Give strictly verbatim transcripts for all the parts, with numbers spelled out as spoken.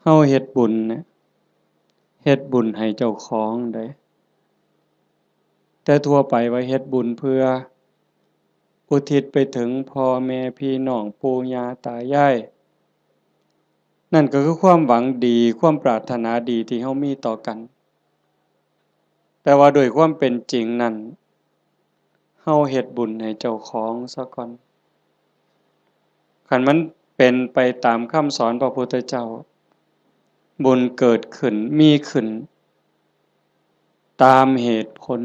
เฮาเฮ็ดบุญเนี่ย เฮ็ดบุญให้เจ้าของเด้ แต่ทั่วไปว่าเฮ็ดบุญเพื่ออุทิศไปถึงพ่อแม่พี่น้องปู่ย่าตายาย นั่นก็คือความหวังดี ความปรารถนาดีที่เฮามีต่อกัน แต่ว่าโดยความเป็นจริงนั้น เฮาเฮ็ดบุญให้เจ้าของซะก่อน คันมันเป็นไปตามคำสอนพระพุทธเจ้า บุญเกิดขึ้น มีขึ้น ตามเหตุผล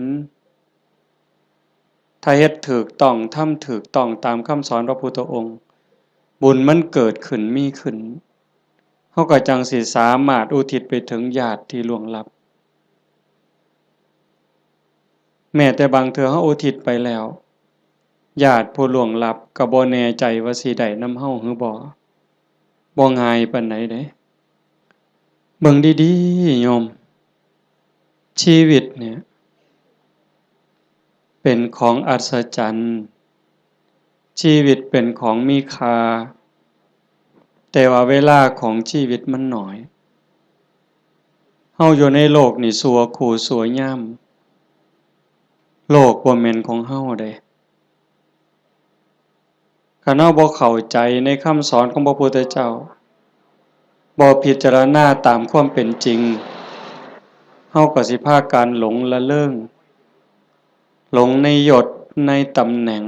ถ้าเฮ็ดถูกต้อง ทำถูกต้องตามคำสอนพระพุทธองค์ บุญมันเกิดขึ้น มีขึ้น เฮาก็จั่งสิสามารถอุทิศไปถึงญาติที่ล่วงลับ แม้แต่บางเทื่อเฮาอุทิศไปแล้ว ญาติผู้ล่วงลับก็บ่แน่ใจว่าสิได้นำเฮาหรือบ่ บ่ง่ายปานใดเด้ เบิ่งดีๆ โยม ชีวิตเนี่ย เป็นของอัศจรรย์ ชีวิตเป็นของมีค่า แต่ว่าเวลาของชีวิตมันน้อย เฮาอยู่ในโลกนี่ชั่วคู่ชั่วยาม โลกบ่แม่นของเฮาเด้ คันเฮาบ่เข้าใจในคำสอนของพระพุทธเจ้า บ่พิจารณาตามความเป็นจริง เฮาก็สิพากันหลงละเริง หลงในยศ ในตำแหน่ง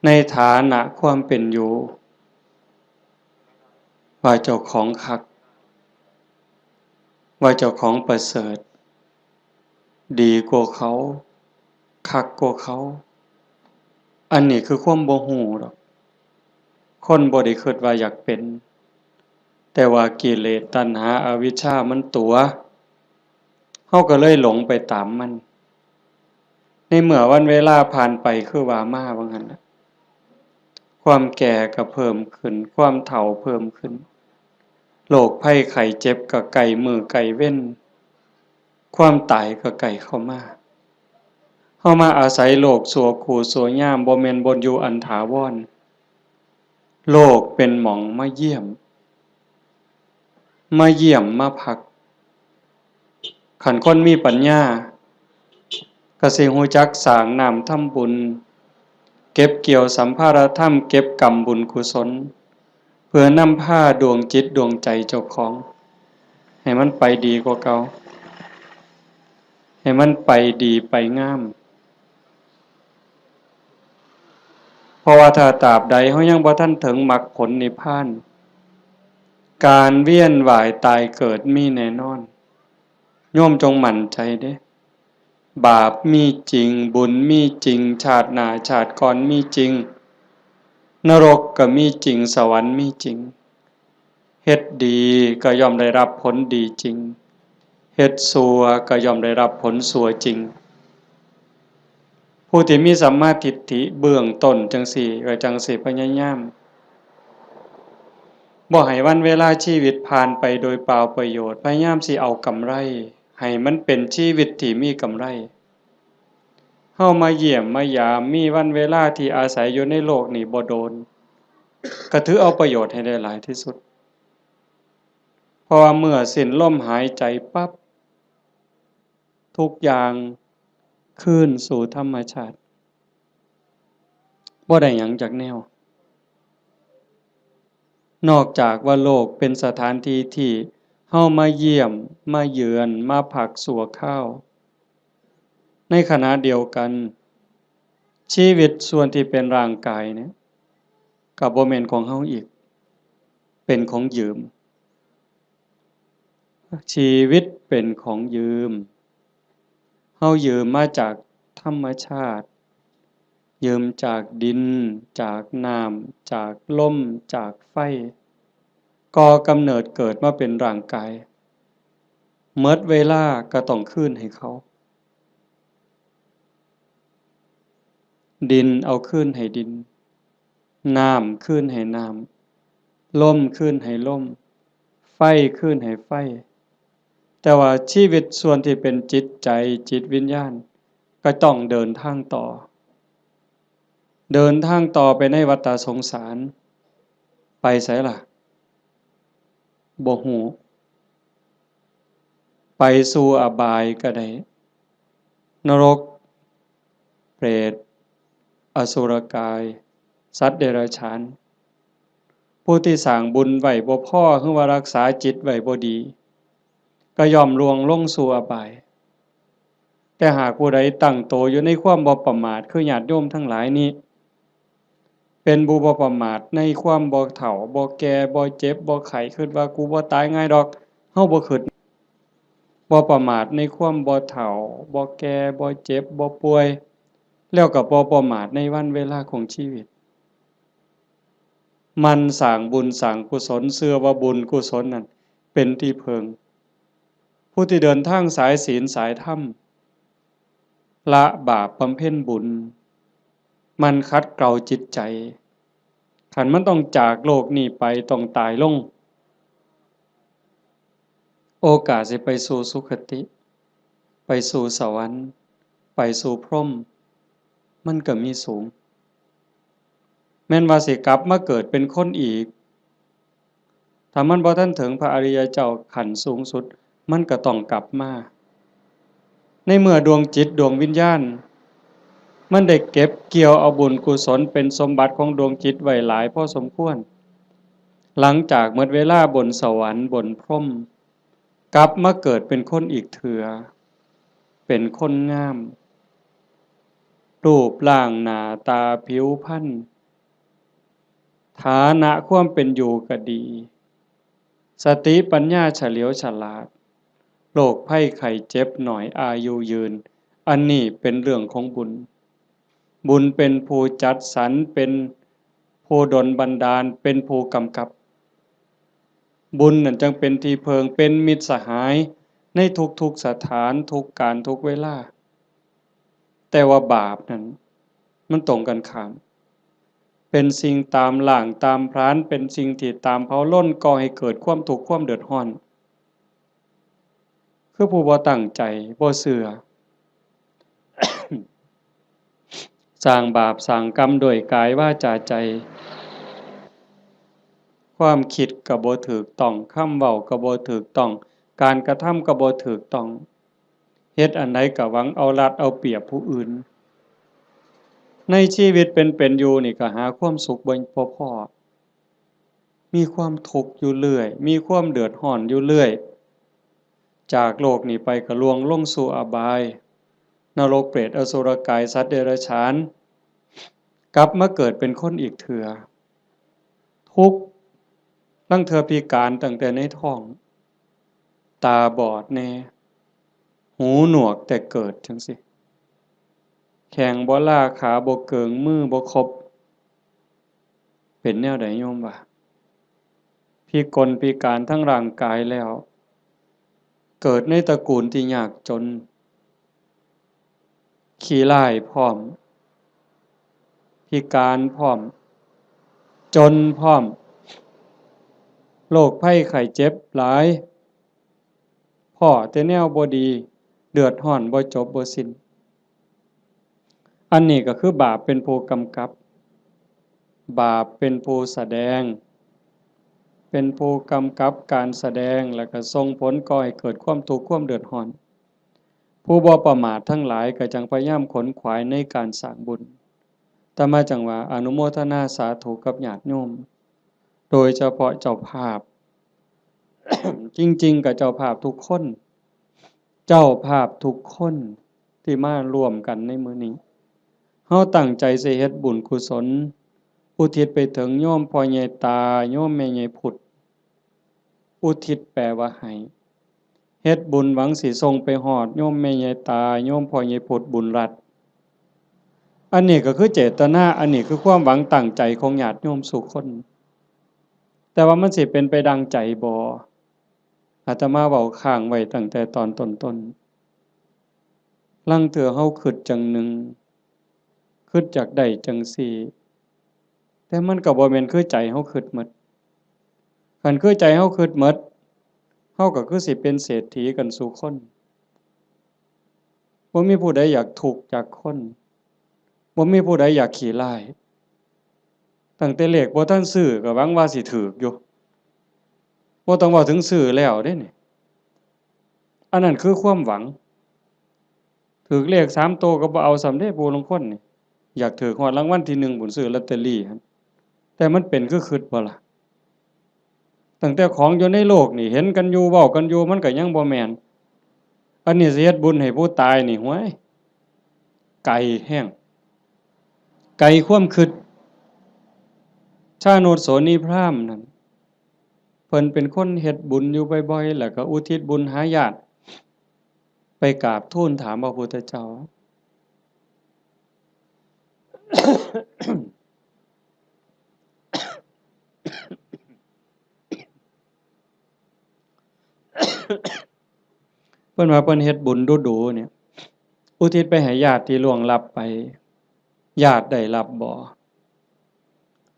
ในฐานะความเป็นอยู่ ว่าเจ้าของคัก ว่าเจ้าของประเสริฐ ดีกว่าเขา คักกว่าเขา อันนี้คือความบ่ฮู้ดอก คนบ่ได้คิดว่าอยากเป็น แต่ว่ากิเลสตัณหาอวิชชามันตั๋ว เฮาก็เลยหลงไปตามมัน ในเมื่อวันเวลาผ่านไปคือว่ามาว่างั้นล่ะ ความแก่ก็เพิ่มขึ้น ความเฒ่าเพิ่มขึ้น โรคภัยไข้เจ็บก็ใกล้มื้อใกล้เว็น ความตายก็ใกล้เข้ามา เฮามาอาศัยโลกชั่วคู่ชั่วยาม บ่แม่นบ่อนอยู่อันถาวร โลกเป็นหม่องมาเยี่ยม มาเยี่ยมมาพัก คันคนมีปัญญา ก็สิฮู้จักสร้างน้ำทำบุญ เก็บเกี่ยวสัมภาระธรรม เก็บกำบุญกุศล เพื่อนำพาดวงจิตดวงใจเจ้าของ ให้มันไปดีกว่าเก่า ให้มันไปดีไปงาม เพราะว่าถ้าตราบใดเฮายังบ่ทันถึงมรรคผลนิพพาน การเวียนว่ายตายเกิดมีแน่นอน โยมจงมั่นใจเด้ บาปมีจริง บุญมีจริง ชาติหน้าชาติก่อนมีจริง นรกก็มีจริง สวรรค์มีจริง เฮ็ดดีก็ย่อมได้รับผลดีจริง เฮ็ดชั่วก็ย่อมได้รับผลชั่วจริง ผู้ที่มีสัมมาทิฏฐิเบื้องต้นจั่งซี้ ก็จั่งสิพยายาม บ่ให้วันเวลาชีวิตผ่านไปโดยเปล่าประโยชน์ พยายามสิเอากำไร ให้มันเป็นชีวิตที่มีกำไร เฮามาเยี่ยมมายาม มีวันเวลาที่อาศัยอยู่ในโลกนี้บ่โดน ก็ถือเอาประโยชน์ให้ได้หลายที่สุด เพราะว่าเมื่อสิ้นลมหายใจปั๊บ ทุกอย่างคืนสู่ธรรมชาติ บ่ได้หยังจักแนว นอกจากว่าโลกเป็นสถานที่ที่เฮามาเยี่ยม มาเยือน มาพักชั่วคราว ในขณะเดียวกัน ชีวิตส่วนที่เป็นร่างกายเนี่ย ก็บ่แม่นของเฮาอีก เป็นของยืม ชีวิตเป็นของยืม เฮายืมมาจากธรรมชาติ ยืมจากดิน จากน้ำ จากลม จากไฟ ก่อกำเนิดเกิดมาเป็นร่างกาย หมดเวลาก็ต้องคืนให้เขา ดินเอาคืนให้ดิน น้ำคืนให้น้ำ ลมคืนให้ลม ไฟคืนให้ไฟ แต่ว่าชีวิตส่วนที่เป็นจิตใจ จิตวิญญาณ ก็ต้องเดินทางต่อ เดินทางต่อไปในวัฏฏะสงสาร ไปไสล่ะ บ่ฮู้ ไปสู่อบายก็ได้ นรก เปรต อสุรกาย สัตว์เดรัจฉาน ผู้ที่สร้างบุญไว้บ่พอ หรือว่ารักษาจิตไว้บ่ดี ก็ย่อมล่วงลงสู่อบาย แต่หากผู้ใดตั้งโตอยู่ในความบ่ประมาท คือญาติโยมทั้งหลายนี้ เป็นผู้บ่ประมาทในความบ่เฒ่า บ่แก่ บ่เจ็บ บ่ไข้ คิดว่ากูบ่ตายง่ายดอก เฮาบ่คิด บ่ประมาทในความบ่เฒ่า บ่แก่ บ่เจ็บ บ่ป่วย แล้วก็บ่ประมาทในวันเวลาของชีวิต หมั่นสร้างบุญสร้างกุศล เชื่อว่าบุญกุศลนั้นเป็นที่พึ่ง ผู้ที่เดินทางสายศีลสายธรรม ละบาปบำเพ็ญบุญ หมั่นขัดเกลาจิตใจ คันมันต้องจากโลกนี้ไป ต้องตายลง โอกาสสิไปสู่สุคติ ไปสู่สวรรค์ ไปสู่พรหม มันก็มีสูง แม่นว่าสิกลับมาเกิดเป็นคนอีก ถ้ามันบ่ทันถึงพระอริยเจ้าขั้นสูงสุด มันก็ต้องกลับมา ในเมื่อดวงจิตดวงวิญญาณ มันได้เก็บเกี่ยวเอาบุญกุศลเป็นสมบัติของดวงจิตไว้หลายพอสมควร หลังจากหมดเวลาบนสวรรค์บนพรหม กลับมาเกิดเป็นคนอีกเถื่อ เป็นคนงาม รูปร่างหน้าตาผิวพรรณ ฐานะความเป็นอยู่ก็ดี สติปัญญาเฉลียวฉลาด โรคภัยไข้เจ็บน้อย อายุยืน อันนี้เป็นเรื่องของบุญ บุญเป็นผู้จัดสรร เป็นผู้ดลบันดาล เป็นผู้กำกับ บุญนั่นจั่งเป็นที่พึ่ง เป็นมิตรสหายในทุกๆสถาน ทุกกาล ทุกเวลา แต่ว่าบาปนั้น มันตรงกันข้าม เป็นสิ่งตามล้างตามผลาญ เป็นสิ่งที่ตามเผาลน ก่อให้เกิดความทุกข์ความเดือดร้อน คือผู้บ่ตั้งใจ บ่เชื่อ สร้างบาปสร้างกรรมด้วยกายวาจาใจ ความคิดก็บ่ถูกต้อง คำเว้าก็บ่ถูกต้อง การกระทำก็บ่ถูกต้อง เฮ็ดอันใดก็หวังเอารัดเอาเปรียบผู้อื่น ในชีวิตเป็นๆอยู่นี่ก็หาความสุขบ่ บ่พ้อ มีความทุกข์อยู่เรื่อย มีความเดือดร้อนอยู่เรื่อย จากโลกนี้ไปก็ล่วงลงสู่อบาย นรกเปรตอสุรกายสัตว์เดรัจฉาน กลับมาเกิดเป็นคนอีกเถื่อ ทุกข์ ลางเทื่อพิการตั้งแต่ในท้อง ตาบอดแน่ หูหนวกแต่เกิดจั่งซี้ แข้งบ่ลา ขาบ่เกิง มือบ่ครบ เป็นแนวใดโยมว่า พิกลพิการทั้งร่างกายแล้ว เกิดในตระกูลที่ยากจน ขี้ร้ายพร้อม พิการพร้อม จนพร้อม โรคภัยไข้เจ็บหลาย พ้อแต่แนวบ่ดี เดือดร้อนบ่จบบ่สิ้น อันนี้ก็คือบาปเป็นผู้กำกับ บาปเป็นผู้แสดง เป็นผู้กำกับการแสดง แล้วก็ส่งผลก่อให้เกิดความทุกข์ความเดือดร้อน ผู้บ่ประมาททั้งหลายก็จั่งพยายามขนขวายในการสร้างบุญ อาตมาจั่งว่าอนุโมทนาสาธุกับญาติโยม โดยเฉพาะเจ้าภาพ จริงๆ ก็เจ้าภาพทุกคน เจ้าภาพทุกคนที่มาร่วมกันในมื้อนี้ เฮาตั้งใจสิเฮ็ดบุญกุศล อุทิศไปถึงโยมพ่อใหญ่ตา โยมแม่ใหญ่พุทธ อุทิศแปลว่าให้ เฮ็ดบุญหวังสิส่งไปฮอดโยมแม่ใหญ่ตา โยมพ่อใหญ่พุทธบุญรัตน์ อันนี้ก็คือเจตนา อันนี้คือความหวังตั้งใจของญาติโยมสู่คน แต่ว่ามันสิเป็นไปดังใจบ่ อาตมาเว้าค้างไว้ตั้งแต่ตอนต้นๆ ลางเทื่อเฮาคิดจั่งหนึ่ง คิดอยากได้จั่งซี้ แต่มันก็บ่แม่นคือใจเฮาคิดหมด คันคือใจเฮาคิดหมด เฮาก็คือสิเป็นเศรษฐีกันสู่คน บ่มีผู้ใดอยากทุกข์จักคน บ่มีผู้ใดอยากขี้ร้าย ตั้งแต่เลขบ่ทันซื้อก็หวังว่าสิถูกอยู่ บ่ต้องเว้าถึงซื้อแล้วเด้นี่ อันนั้นคือความหวัง ถืกเลขสามตัวก็บ่เอาซ้ำเด้ ผู้ลางคนนี่ อยากถืกฮอดรางวัลที่หนึ่งพู้น ซื้อลอตเตอรี่หั่น แต่มันเป็นคือคิดบ่ล่ะ ตั้งแต่ของอยู่ในโลกนี่ เห็นกันอยู่ เว้ากันอยู่ มันก็ยังบ่แม่น อันนี้สิเฮ็ดบุญให้ผู้ตายนี่ ห้วย ไกลแฮง ไกลความคิด ชาโนชโสนีพราหมณ์นั่น เพิ่นเป็นคนเฮ็ดบุญอยู่บ่อยๆ แล้วก็อุทิศบุญหาญาติ ไปกราบทูลถามพระพุทธเจ้า เพิ่นว่าเพิ่นเฮ็ดบุญดูๆ เนี่ย อุทิศไปให้ญาติที่ล่วงลับไป ญาติได้รับบ่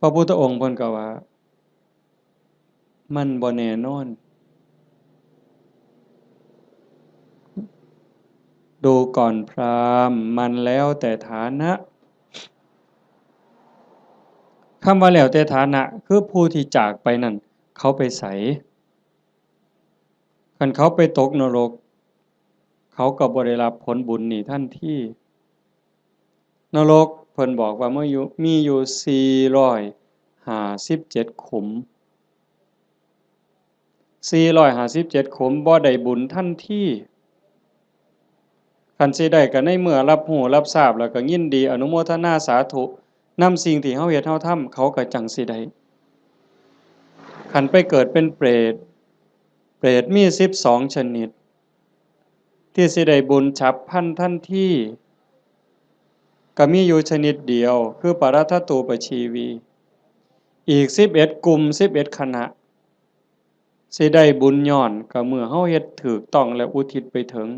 พระพุทธองค์เพิ่นก็ว่า มันบ่แน่นอน ดูก่อนพราหมณ์ มันแล้วแต่ฐานะ คำว่าแล้วแต่ฐานะ คือผู้ที่จากไปนั่น เขาไปไส คันเขาไปตกนรก เขาก็บ่ได้รับผลบุญนี้ทันที นรกเพิ่นบอกว่ามีอยู่ มีอยู่สี่ร้อยห้าสิบเจ็ดขุม สี่ร้อยห้าสิบเจ็ดขุม บ่ได้บุญทันที คันสิได้ก็ในเมื่อรับรู้รับทราบแล้วก็ยินดีอนุโมทนาสาธุนำสิ่งที่เฮาเฮ็ดเฮาทำ เขาก็จั่งสิได้ คันไปเกิดเป็นเปรต เปรตมีสิบสองชนิด ที่สิได้บุญฉับพลันทันที ก็มีอยู่ชนิดเดียว คือปรัตถตูปชีวี อีกสิบเอ็ดกลุ่ม สิบเอ็ดคณะ สิได้บุญย้อนก็เมื่อเฮาเฮ็ดถูกต้องและอุทิศไปถึง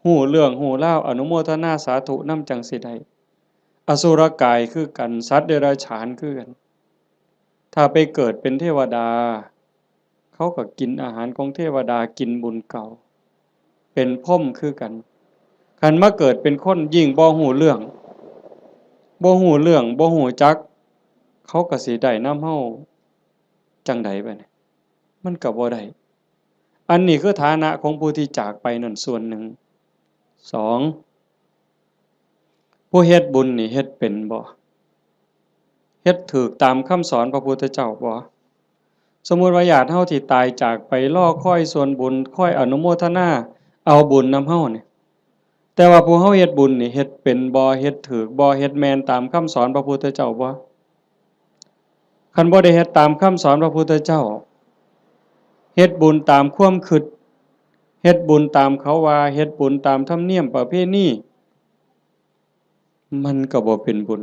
ฮู้เรื่องฮู้ราว อนุโมทนาสาธุนำจั่งสิได้ อสุรกายคือกัน สัตว์เดรัจฉานคือกัน ถ้าไปเกิดเป็นเทวดา เขาก็กินอาหารของเทวดา กินบุญเก่า เป็นพรหมคือกัน คันมาเกิดเป็นคนยิ่งบ่ฮู้เรื่อง บ่ฮู้เรื่อง บ่ฮู้จัก เขาก็สิได้นำเฮาจั่งใดบัดนี้ มันก็บ่ได้ อันนี้คือฐานะของผู้ที่จากไปนั่นส่วนหนึ่ง สอง ผู้เฮ็ดบุญนี่เฮ็ดเป็นบ่ เฮ็ดถูกตามคำสอนพระพุทธเจ้าบ่ สมมุติว่าญาติเฮาที่ตายจากไปรอคอยส่วนบุญ คอยอนุโมทนาเอาบุญนำเฮานี่ แต่ว่าผู้เฮาเฮ็ดบุญนี่เฮ็ดเป็นบ่ เฮ็ดถูกบ่ เฮ็ดแม่นตามคำสอนพระพุทธเจ้าบ่ คันบ่ได้เฮ็ดตามคำสอนพระพุทธเจ้า เฮ็ดบุญตามความคิด เฮ็ดบุญตามเขาว่า เฮ็ดบุญตามธรรมเนียมประเพณี มันก็บ่เป็นบุญ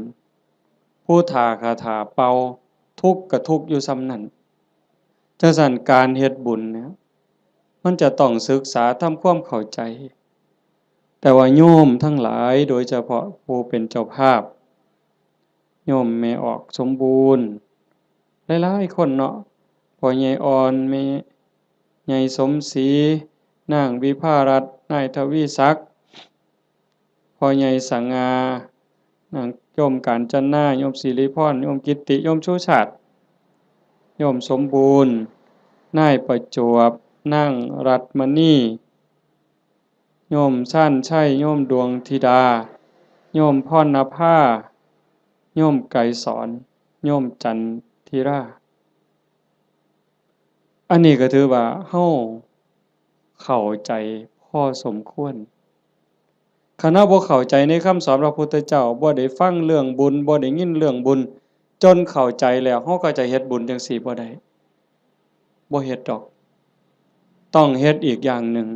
ผู้ถ้าคาถาเป่า ทุกข์ก็ทุกข์อยู่ส่ำนั้น จั่งซั้นการเฮ็ดบุญเนี่ย มันจะต้องศึกษาทำความเข้าใจ แต่ว่าโยมทั้งหลาย โดยเฉพาะผู้เป็นเจ้าภาพ โยมแม่ออกสมบูรณ์ หลายๆ คนเนาะ พ่อใหญ่อ่อน แม่ใหญ่สมศรี นางวิภารัตน์ นายทวีศักดิ์ พ่อใหญ่สง่า นางโยมกาญจนา โยมสิริพร โยมกิตติ โยมชูชาติ โยมสมบูรณ์ นายประจวบ นางรัตน์มณี โยมชาญชัย โยมดวงธิดา โยมพรณภา โยมไกรสอน โยมจันทิรา อันนี้ก็ถือว่าเฮาเข้าใจพอสมควร คันเฮาบ่เข้าใจในคำสอนพระพุทธเจ้า บ่ได้ฟังเรื่องบุญ บ่ได้ยินเรื่องบุญ จนเข้าใจแล้ว เฮาก็จะเฮ็ดบุญจั่งซี้บ่ได้ บ่เฮ็ดดอก ต้องเฮ็ดอีกอย่างหนึ่ง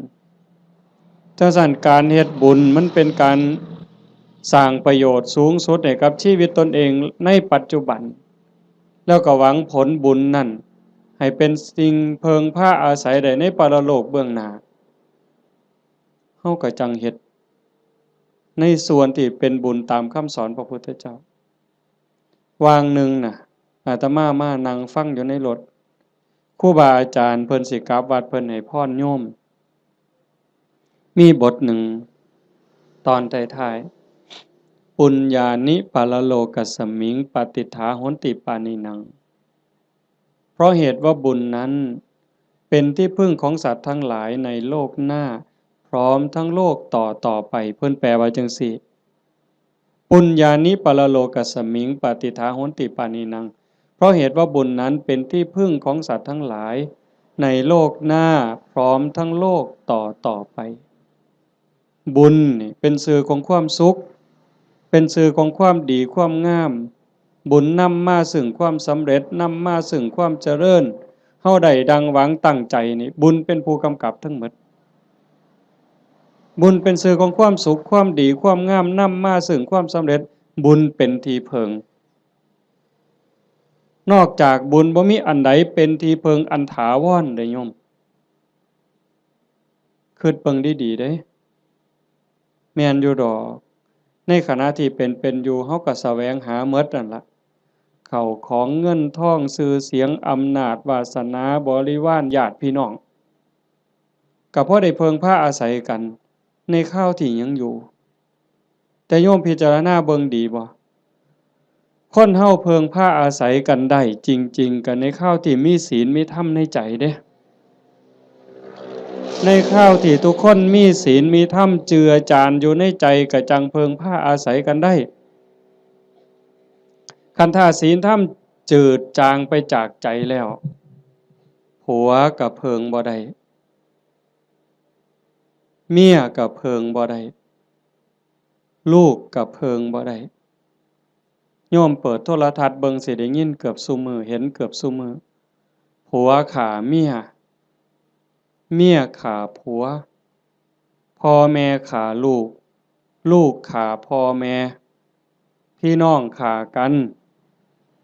จั่งซั้นการเฮ็ดบุญมันเป็นการสร้างประโยชน์สูงสุดให้กับชีวิตตนเองในปัจจุบัน แล้วก็หวังผลบุญนั่นให้เป็นสิ่งเพิ่งพาอาศัยได้ในปรโลกเบื้องหน้า เฮาก็จั่งเฮ็ดในส่วนที่เป็นบุญตามคำสอนพระพุทธเจ้า วางหนึ่งน่ะ อาตมามานั่งฟังอยู่ในรถ ครูบาอาจารย์เพิ่นสิกลับวัด เพิ่นให้พรโยม มีบทหนึ่ง ตอนท้ายๆ ปุญญานิปรโลกัสมิง ปาติฏฐาโหนติปานินัง เพราะเหตุว่าบุญนั้น เป็นที่พึ่งของสัตว์ทั้งหลายในโลกหน้า พร้อมทั้งโลกต่อต่อไป เพิ่นแปลว่าจั่งซี้ ปุญญานิปรโลกัสมิง ปฏิฏฐาโหนติปาณีนัง เพราะเหตุว่าบุญนั้นเป็นที่พึ่งของสัตว์ทั้งหลาย ในโลกหน้าพร้อมทั้งโลกต่อต่อไป บุญนี่เป็นชื่อของความสุข เป็นชื่อของความดีความงาม บุญนำมาซึ่งความสำเร็จ นำมาซึ่งความเจริญ เฮาได้ดังหวังตั้งใจนี่ บุญเป็นผู้กำกับทั้งหมด บุญเป็นชื่อของความสุข ความดี ความงาม นำมาซึ่งความสำเร็จ บุญเป็นที่พึ่ง นอกจากบุญบ่มีอันใดเป็นที่พึ่งอันถาวรเด้โยม คิดเบิ่งดีๆเด้ แม่นอยู่ดอก ในขณะที่เป็นเป็นอยู่ เฮาก็แสวงหาหมดนั่นละ เข้าของเงินทอง ชื่อเสียง อำนาจ วาสนา บริวาร ญาติพี่น้อง ก็พอได้เพิ่งพาอาศัยกัน ในคราวที่ยังอยู่ แต่โยมพิจารณาเบิ่งดีบ่ คนเฮาเพิ่งพาอาศัยกันได้จริงๆ ก็ในคราวที่มีศีลมีธรรมในใจเด้ ในคราวที่ทุกคนมีศีลมีธรรมเจือจานอยู่ในใจ ก็จั่งเพิ่งพาอาศัยกันได้ คันถ้าศีลธรรมจืดจางไปจากใจแล้ว ผัวก็เพิ่งบ่ได้ เมียก็เพิ่งบ่ได้ ลูกก็เพิ่งบ่ได้ โยมเปิดโทรทัศน์เบิ่งสิได้ยินเกือบซุมื้อ เห็นเกือบซุมื้อ ผัวฆ่าเมีย เมียฆ่าผัว พ่อแม่ฆ่าลูก ลูกฆ่าพ่อแม่ พี่น้องฆ่ากัน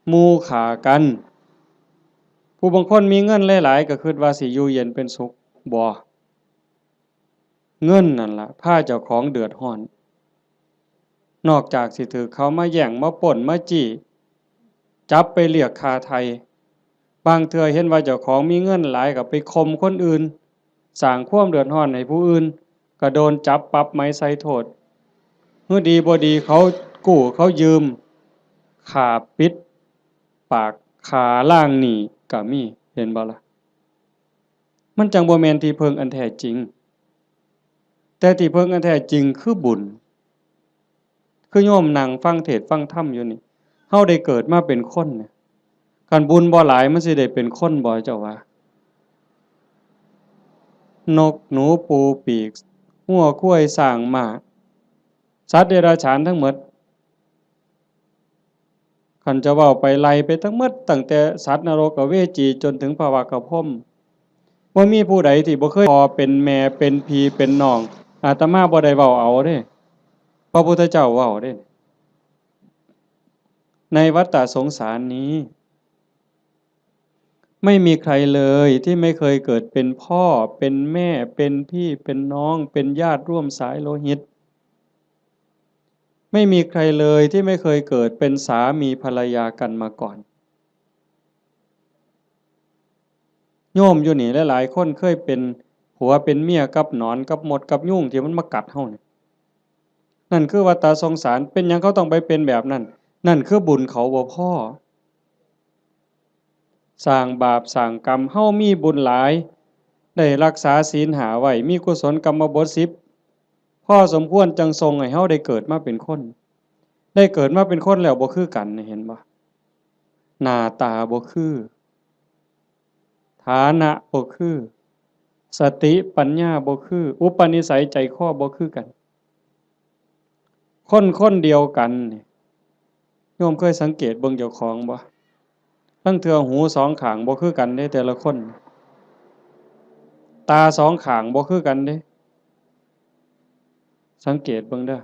หมู่ฆ่ากัน ผู้บางคนมีเงินหลายๆ ก็คิดว่าสิอยู่เย็นเป็นสุข บ่ เงินนั่นล่ะพาเจ้าของเดือดร้อน นอกจากสิถืกเขามาแย่ง มาปล้น มาจี้ จับไปเรียกค่าไถ่ บางเทื่อเห็นว่าเจ้าของมีเงินหลายก็ไปข่มคนอื่น สร้างความเดือดร้อนให้ผู้อื่น ก็โดนจับปรับใหม่ใส่โทษ หื้อดีบ่ดีเขากู้เขายืม ฆ่าปิดปาก ฆ่าล้างหนี้ก็มี เห็นบ่ล่ะ มันจั่งบ่แม่นที่พึ่งอันแท้จริง แต่ที่พึ่งอันแท้จริงคือบุญ คือโยมนั่งฟังเทศน์ฟังธรรมอยู่นี่ เฮาได้เกิดมาเป็นคนเนี่ย คันบุญบ่หลายมันสิได้เป็นคนบ่ เจ้าว่า นกหนูปูปีก งัวควายช้างม้า สัตว์เดรัจฉานทั้งหมด คันจะเว้าไปไล่ไปทั้งหมด ตั้งแต่สัตว์นรกอเวจีจนถึงพระวักกะพรหม บ่มีผู้ใดที่บ่เคยพ่อเป็นแม่เป็นพี่เป็นน้อง อาตมาบ่ได้เว้าเอาเด้ พระพุทธเจ้าเว้าเด้ ในวัฏฏะสงสารนี้ ไม่มีใครเลยที่ไม่เคยเกิดเป็นพ่อ เป็นแม่ เป็นพี่ เป็นน้อง เป็นญาติร่วมสายโลหิต ไม่มีใครเลยที่ไม่เคยเกิดเป็นสามีภรรยากันมาก่อน โยมอยู่นี่หลายๆคนเคยเป็นผัวเป็นเมียกับหนอนกับมดกับยุงที่มันมากัดเฮานี่ นั่นคือวัฏฏะสงสาร เป็นหยังเขาต้องไปเป็นแบบนั้น นั่นคือบุญเขาบ่พอ สร้างบาปสร้างกรรม เฮามีบุญหลาย ได้รักษาศีลห้าไว้ มีกุศลกรรมบทสิบ พอสมควรจั่งส่งให้เฮาได้เกิดมาเป็นคน ได้เกิดมาเป็นคนแล้วบ่คือกันนี่ เห็นบ่ หน้าตาบ่คือ ฐานะบ่คือ สติปัญญาบ่คือ อุปนิสัยใจคอบ่คือกัน คนคนเดียวกันนี่ โยมเคยสังเกตเบิ่งเจ้าของบ่ ลางเทื่อหูสองข้างบ่คือกันเด้ แต่ละคน ตาสองข้างบ่คือกันเด้ สังเกตเบิ่งเด้อ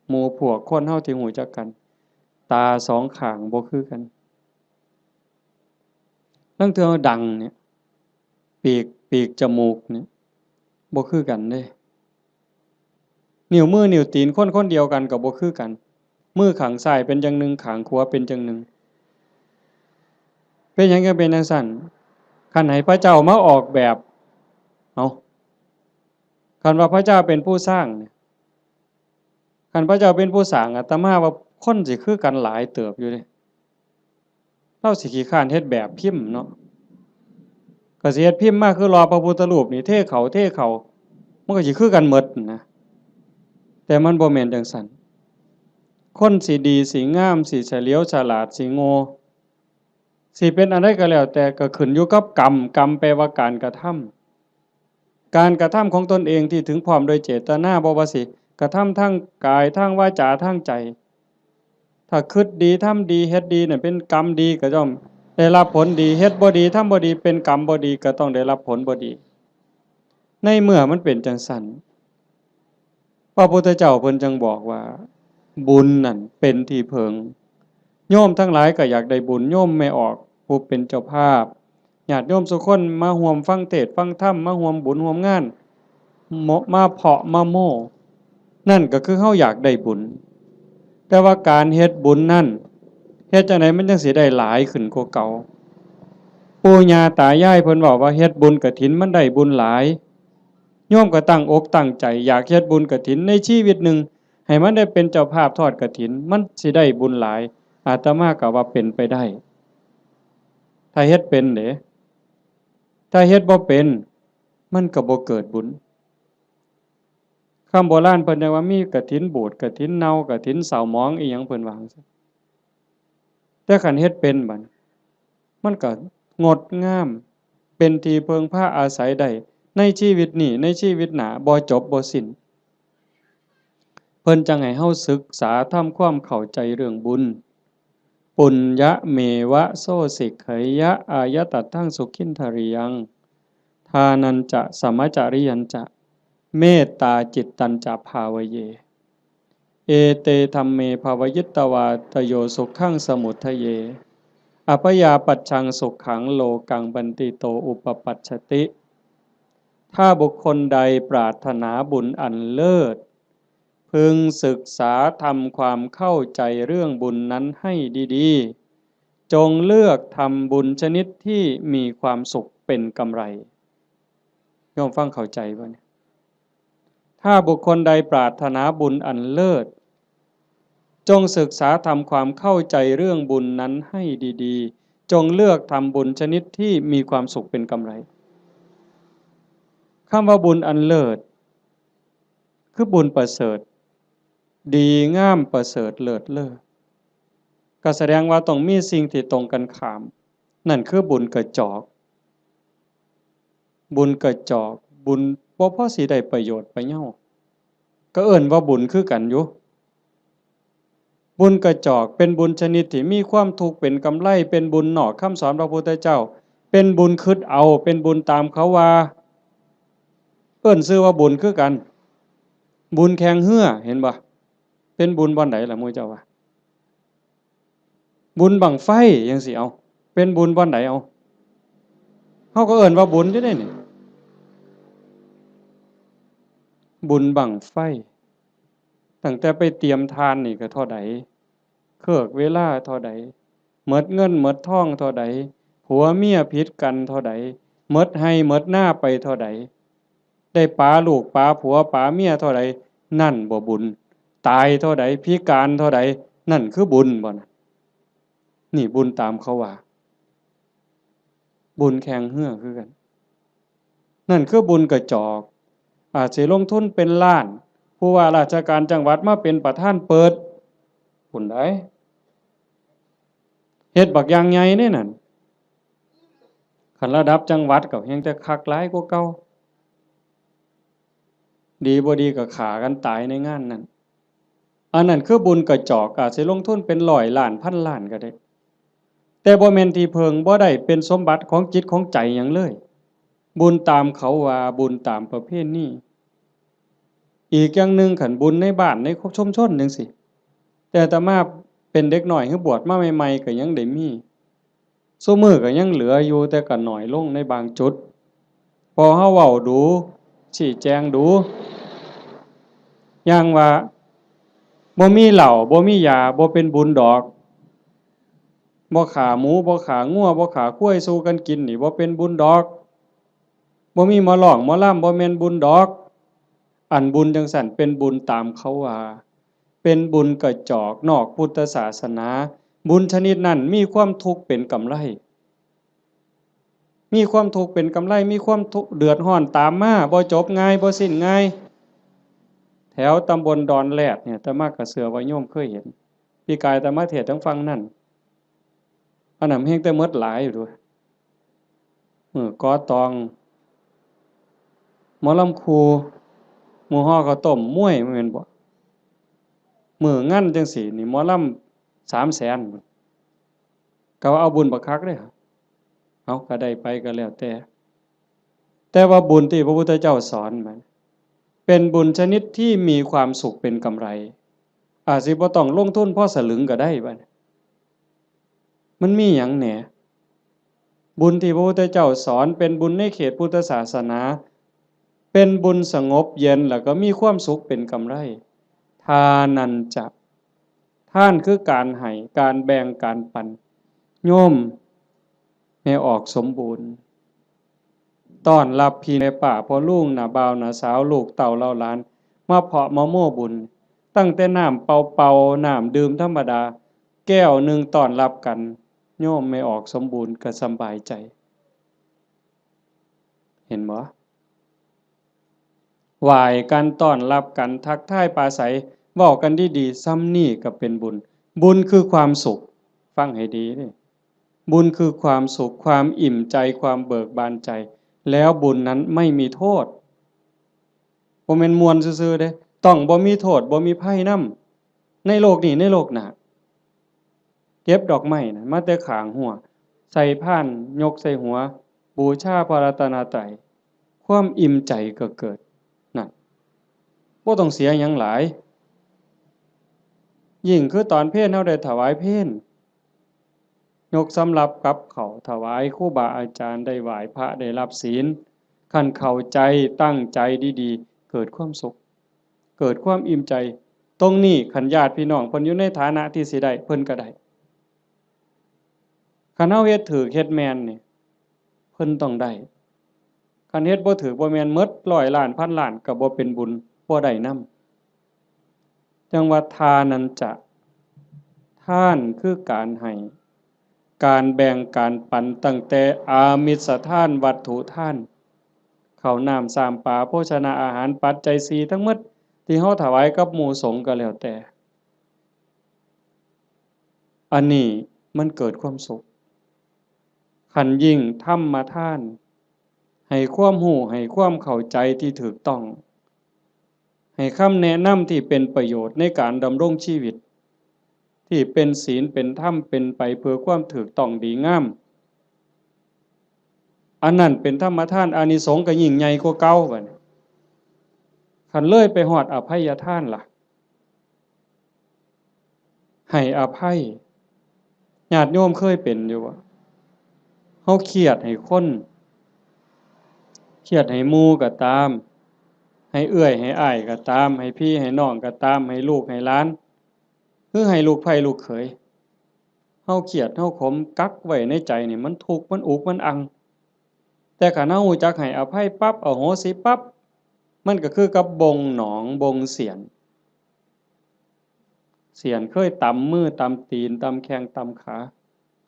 หมู่พวกคนเฮาที่รู้จักกัน ตาสองข้างบ่คือกัน ลางเทื่อดังเนี่ย ปีก ปีกจมูกเนี่ย บ่คือกันเด้ นิ้วมือนิ้วตีนคนคนเดียวกันก็บ่คือกัน มือข้างซ้ายเป็นจั่งหนึ่ง ข้างขวาเป็นจั่งหนึ่ง เป็นหยังจั่งเป็นจั่งซั้น คันให้พระเจ้ามาออกแบบ เอ้า คันว่าพระเจ้าเป็นผู้สร้างเนี่ย คันพระเจ้าเป็นผู้สร้าง อาตมาว่าคนสิคือกันหลายเติบอยู่เด้ ลาวสิขี้คร้านเฮ็ดแบบพิมพ์เนาะ ก ก็สิเฮ็ดพิมพ์มาคือหล่อพระพุทธรูปนี่ เทเข้า เทเข้า มันก็สิคือกันหมดนะ แต่มันบ่แม่นจั่งซั้น คนสิดี สิงาม สิเฉลียวฉลาด สิโง่ สิเป็นอันใดก็แล้วแต่ ก็ขึ้นอยู่กับกรรม กรรมแปลว่าการกระทำ การกระทำของตนเองที่ถึงพร้อมโดยเจตนา บ่ว่าสิกระทำทางกาย ทางวาจา ทางใจ ถ้าคิดดี ทำดี เฮ็ดดีเนี่ยเป็นกรรมดี ก็ย่อมได้รับผลดี เฮ็ดบ่ดี ทำบ่ดี เป็นกรรมบ่ดี ก็ต้องได้รับผลบ่ดี ในเมื่อมันเป็นจั่งซั้น พระพุทธเจ้าเพิ่นจึงบอกว่า บุญนั่นเป็นที่เพิง โยมทั้งหลายก็อยากได้บุญ โยมแม่ออกผู้เป็นเจ้าภาพ ญาติโยมสุคนมาร่วมฟังเทศน์ฟังธรรม มาร่วมบุญร่วมงาน มาเพาะมาโม้ นั่นก็คือเฮาอยากได้บุญ แต่ว่าการเฮ็ดบุญนั่น เฮ็ดจั่งใดมันจั่งสิได้หลายขึ้นกว่าเก่า ปู่ย่าตายายเพิ่นเว้าว่าเฮ็ดบุญกฐินมันได้บุญหลาย โยมก็ตั้งอกตั้งใจอยากเฮ็ดบุญกฐินในชีวิตหนึ่ง ให้มันได้เป็นเจ้าภาพทอดกฐิน มันสิได้บุญหลาย อาตมาก็ว่าเป็นไปได้ ถ้าเฮ็ดเป็นเด้ ถ้าเฮ็ดบ่เป็น มันก็บ่เกิดบุญ คำโบราณเพิ่นยังว่ามีกฐินบูด กฐินเน่า กฐินเศร้าหมอง อีหยังเพิ่นว่าจั่งซี้ แต่คันเฮ็ดเป็นบัดนี้ มันก็งดงาม เป็นที่เพิ่งพาอาศัยได้ ในชีวิตนี้ ในชีวิตหน้า บ่จบบ่สิ้น เพิ่นจั่งให้เฮาศึกษาทำความเข้าใจเรื่องบุญ ปุญญะเมวะโสสิกขยะอายะตัตถังสุขินทริยัง ทานัญจะสมจริยัญจะ เมตตาจิตตัญจะภาวะเย เอเตธัมเมภาวะยิตวาตโยสุขังสมุททะเย อัพยาปัชชังสุขังโลกังบันติโตอุปปัชชติ ถ้าบุคคลใดปรารถนาบุญอันเลิศ พึงศึกษาทำความเข้าใจเรื่องบุญนั้นให้ดีๆ จงเลือกทำบุญชนิดที่มีความสุขเป็นกำไร โยมฟังเข้าใจบ่เนี่ย ถ้าบุคคลใดปรารถนาบุญอันเลิศ จงศึกษาทำความเข้าใจเรื่องบุญนั้นให้ดีๆ จงเลือกทำบุญชนิดที่มีความสุขเป็นกำไร คำว่าบุญอันเลิศ คือบุญประเสริฐ ดีงามประเสริฐเลิศเลอ ก็แสดงว่าต้องมีสิ่งที่ตรงกันข้าม นั่นคือบุญกระจอก บุญกระจอก บุญบ่พอสิได้ประโยชน์ประเยา ก็เอิ้นว่าบุญคือกันอยู่ บุญกระจอกเป็นบุญชนิดที่มีความทุกข์เป็นกำไร เป็นบุญนอกคำสอนพระพุทธเจ้า เป็นบุญคิดเอา เป็นบุญตามเขาว่า เอิ้นชื่อว่าบุญคือกัน บุญแข่งเฮือ เห็นบ่ เป็นบุญบ่อนใดล่ะหมู่เจ้าว่า บุญบั้งไฟจั่งซี้ เอา เป็นบุญบ่อนใด เอา เฮาก็เอิ้นว่าบุญอยู่เด้นี่ บุญบั้งไฟ ตั้งแต่ไปเตรียมถ่านนี่ก็เท่าใด เคิกเวลาเท่าใด หมดเงินหมดทองเท่าใด ผัวเมียผิดกันเท่าใด หมดไฮ่หมดนาไปเท่าใด ได้ปาลูกปาผัวปาเมียเท่าใด นั่นบ่บุญ ตายเท่าใด พิการเท่าใด นั่นคือบุญบ่นะ นี่บุญตามเขาว่า บุญแข่งเฮือคือกัน นั่นคือบุญกระจอก อาจสิลงทุนเป็นล้าน ผู้ว่าราชการจังหวัดมาเป็นประธานเปิด บุญใด เฮ็ดบักอย่างใหญ่เด้นั่น คันระดับจังหวัดก็แฮ่งแต่คักหลายกว่าเก่า ดีบ่ดีก็ฆ่ากันตายในงานนั้น อันนั้นคือบุญกระจอก อาจสิลงทุนเป็นร้อยล้านพันล้านก็ได้ แต่บ่แม่นที่เพิ่ง บ่ได้เป็นสมบัติของจิตของใจหยังเลย บุญตามเขาว่า บุญตามประเพณี อีกอย่างหนึ่ง คันบุญในบ้านในชุมชนจั่งซี้ แต่อาตมาเป็นเด็กน้อย คือบวชมาใหม่ๆ ก็ยังได้มี ซุมื้อก็ยังเหลืออยู่ แต่ก็น้อยลงในบางจุด พอเฮาเว้าดู ชี้แจงดู อย่างว่า บ่มีเหล้า บ่มียา บ่เป็นบุญดอก บ่ฆ่าหมู บ่ฆ่างัว บ่ฆ่าควายสู่กันกินนี่ บ่เป็นบุญดอก บ่มีหมอร้องหมอลำ บ่แม่นบุญดอก อันบุญจั่งซั้นเป็นบุญตามเขาว่า เป็นบุญกระจอกนอกพุทธศาสนา บุญชนิดนั้นมีความทุกข์เป็นกำไร มีความทุกข์เป็นกำไร มีความทุกข์เดือดร้อนตามมา บ่จบง่าย บ่สิ้นง่าย แถวตำบลดอนแรดเนี่ย อาตมาก็เชื่อว่าโยมเคยเห็น ปีกายอาตมาเทศน์ทางฝั่งนั่น อันนั้นแฮงแต่หมดหลายอยู่ด้วย มื้อก่อตอง หมอลำครู มื้อห่อข้าวต้ม มวย แม่นบ่ มื้องานจั่งซี้นี่ หมอลำสามแสน ก็ว่าเอาบุญบักคักเด้ เอาก็ได้ไปก็แล้วแต่ แต่ว่าบุญที่พระพุทธเจ้าสอนมัน เป็นบุญชนิดที่มีความสุขเป็นกำไร อาจสิบ่ต้องลงทุนพอสลึงก็ได้บัดนี้ มันมีหยังแหน่ บุญที่พระพุทธเจ้าสอนเป็นบุญในเขตพุทธศาสนา เป็นบุญสงบเย็น แล้วก็มีความสุขเป็นกำไร ทานัญจะ ทานคือการให้ การแบ่ง การปัน โยมแม่ออกสมบูรณ์ ต้อนรับพี่แม่ป้าพ่อลุง น้าบ่าว น้าสาว ลูกเต้าเหล่าหลาน มาเพาะมาโม้บุญ ตั้งแต่น้ำเปล่าๆ น้ำดื่มธรรมดา แก้วหนึ่งต้อนรับกัน โยมแม่ออกสมบูรณ์ก็สำบายใจ เห็นบ่ ไหว้กัน ต้อนรับกัน ทักทายปราศรัย เว้ากันดีๆ ส่ำนี้ก็เป็นบุญ บุญคือความสุข ฟังให้ดีเด้ บุญคือความสุข ความอิ่มใจ ความเบิกบานใจ แล้วบุญนั้นไม่มีโทษ บ่แม่นม่วนซื่อๆเด้ ต้องบ่มีโทษ บ่มีภัยนำ ในโลกนี้ ในโลกหน้า เก็บดอกไม้นะ มาแต่ข้างฮั้ว ใส่พาน ยกใส่หัว บูชาพระรัตนตรัย ความอิ่มใจก็เกิด นั่น บ่ต้องเสียหยังหลาย ยิ่งคือตอนเพลเฮาได้ถวายเพล ยกสำรับกับข้าวถวายครูบาอาจารย์ ได้ไหว้พระ ได้รับศีล คันเข้าใจ ตั้งใจดีๆ เกิดความสุข เกิดความอิ่มใจ ตรงนี้คันญาติพี่น้องเพิ่นอยู่ในฐานะที่สิได้ เพิ่นก็ได้ คันเฮาเฮ็ดถูก เฮ็ดแม่นนี่ เพิ่นต้องได้ คันเฮ็ดบ่ถูกบ่แม่น หมดร้อยล้าน พันล้าน ก็บ่เป็นบุญ บ่ได้นำ จั่งว่าทานัญจะ ทานคือการให้ การแบ่ง การปัน ตั้งแต่อามิสทาน วัตถุทาน ข้าวน้ำ ซ้ำปลา โภชนาอาหาร ปัจจัยสี่ทั้งหมด ที่เฮาถวายกับหมู่สงฆ์ก็แล้วแต่ อันนี้มันเกิดความสุข คันยิ่งธรรมทาน ให้ความรู้ ให้ความเข้าใจที่ถูกต้อง ให้คำแนะนำที่เป็นประโยชน์ในการดำรงชีวิต ที่เป็นศีล เป็นธรรม เป็นไปเพื่อความถูกต้องดีงาม อันนั้นเป็นธรรมทาน อานิสงส์ก็ยิ่งใหญ่กว่าเก่าบัดนี้ คันเลยไปฮอดอภัยทานล่ะ ให้อภัย ญาติโยมเคยเป็นอยู่บ่ เฮาเครียดให้คน เครียดให้หมู่ก็ตาม ให้เอื้อยให้อ้ายก็ตาม ให้พี่ให้น้องก็ตาม ให้ลูกให้หลาน หรือให้ลูกใผลูกเขย เฮาเครียด เฮาขม กักไว้ในใจนี่ มันทุกข์ มันอุก มันอัง แต่คันเฮารู้จักให้อภัยปั๊บ อโหสิปั๊บ มันก็คือกับบ่งหนอง บ่งเสียน เสียนเคยตำมือ ตำตีน ตำแข้ง ตำขา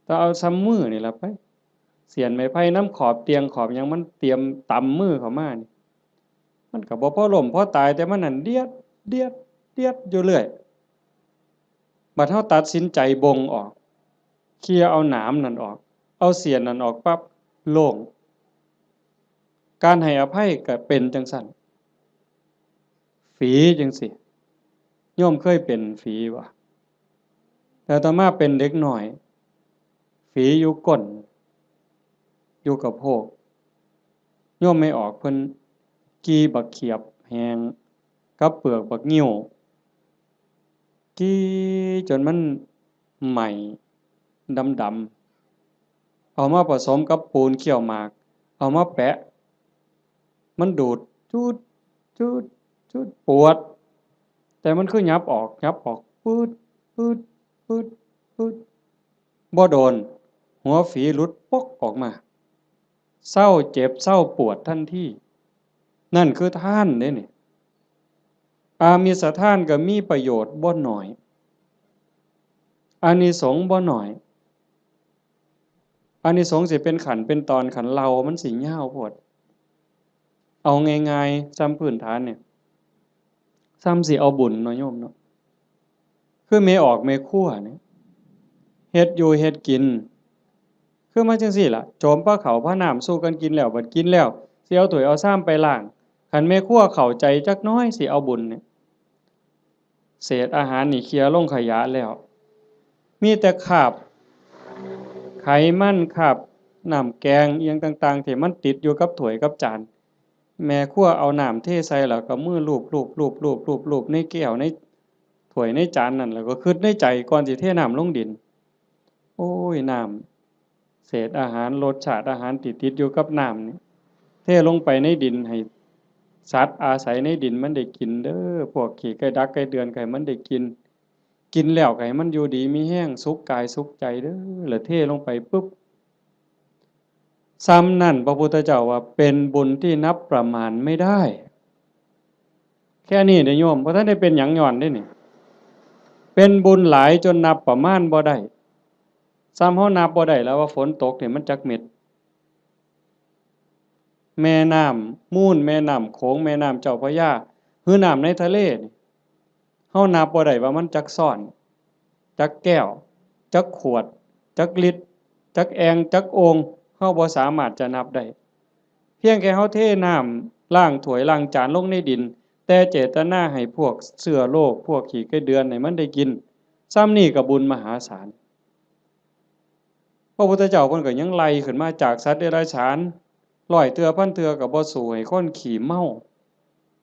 แต่เอาส่ำมือนี่ล่ะไป เสียนไม้ไผ่นำขอบเตียง ขอบหยัง มันเตรียมตำมือเข้ามานี่ มันก็บ่พอล้มพอตาย แต่มันนั่นเดียด เดียด เดียดอยู่เรื่อย บัดเฮาตัดสินใจบ่งออก เคลียร์เอาหนามนั่นออก เอาเสียนนั่นออกปั๊บ โล่ง การให้อภัยก็เป็นจั่งซั้น ฝีจั่งซี้ โยมเคยเป็นฝีบ่ แต่อาตมาเป็นเด็กน้อย ฝีอยู่ก้น อยู่กะโพก โยมแม่ออกเพิ่นกี่บักเขียบแห้ง กับเปลือกบักงิ้ว กี่จนมันไหม้ดำๆ เอามาผสมกับปูนเคี่ยวหมาก เอามาแปะ มันดูด จูด จูด จูด ปวด แต่มันคือหยับออก หยับออก ปืด ปืด ปืด ปืด บ่โดน หัวฝีหลุดปกออกมา เซาเจ็บ เซาปวดทันที นั่นคือทานเด้นี่ อามิสทานก็มีประโยชน์บ่น้อย อานิสงส์บ่น้อย อานิสงส์สิเป็นขั้นเป็นตอน คันเล่ามันสิยาวโพด เอาง่ายๆ ส่ำพื้นฐานเนี่ย ส่ำสิเอาบุญเนาะโยมเนาะ คือแม่ออกแม่ครัวเนี่ย เฮ็ดอยู่เฮ็ดกิน คือมาจั่งซี้ล่ะ โจมพาข้าวพาน้ำสู่กันกินแล้ว บัดกินแล้ว สิเอาถ้วยเอาชามไปล้าง คันแม่ครัวเข้าใจจักหน่อย สิเอาบุญเนี่ย เศษอาหารนี่เคลียร์ลงขยะแล้ว มีแต่คราบไขมัน คราบน้ำแกงอิหยังต่างๆ ที่มันติดอยู่กับถ้วยกับจาน แม่ครัวเอาน้ำเทใส่แล้วก็มือลูบๆๆๆๆในแก้ว ในถ้วยในจานนั่น แล้วก็คิดในใจก่อนสิเทน้ำลงดิน โอ้ย น้ำ เศษอาหาร รสชาติอาหารที่ติดอยู่กับน้ำนี่ เทลงไปในดิน ให้สัตว์อาศัยในดินมันได้กินเด้อ พวกขี้ไก่ดักไก่เดือนก็ให้มันได้กิน กินแล้วก็ให้มันอยู่ดีมีแฮง สุขกายสุขใจเด้อ แล้วเทลงไปปุ๊บ ส่ำนั่นพระพุทธเจ้าว่าเป็นบุญที่นับประมาณไม่ได้ แค่นี้เด้อโยม บ่ทันได้เป็นหยังย้อนเด้นี่ เป็นบุญหลายจนนับประมาณบ่ได้ ส่ำเฮานับบ่ได้แล้วว่าฝนตกนี่มันจักเม็ด แม่น้ำมูล แม่น้ำโขง แม่น้ำเจ้าพระยา หรือน้ำในทะเลนี่ เฮานับบ่ได้ว่ามันจักซ้อน จักแก้ว จักขวด จักลิตร จักแอ่ง จักโอ่ง เฮาบ่สามารถจะนับได้ เพียงแค่เฮาเทน้ำล้างถ้วยล้างจานลงในดิน แต่เจตนาให้พวกเชื้อโรค พวกขี้ไก่เดือนให้มันได้กิน ส่ำนี่ก็บุญมหาศาล พระพุทธเจ้าเพิ่นก็ยังไล่ขึ้นมาจากสัตว์เดรัจฉาน ร้อยเทื่อพันเทื่อก็บ่สู้ให้คนขี้เมา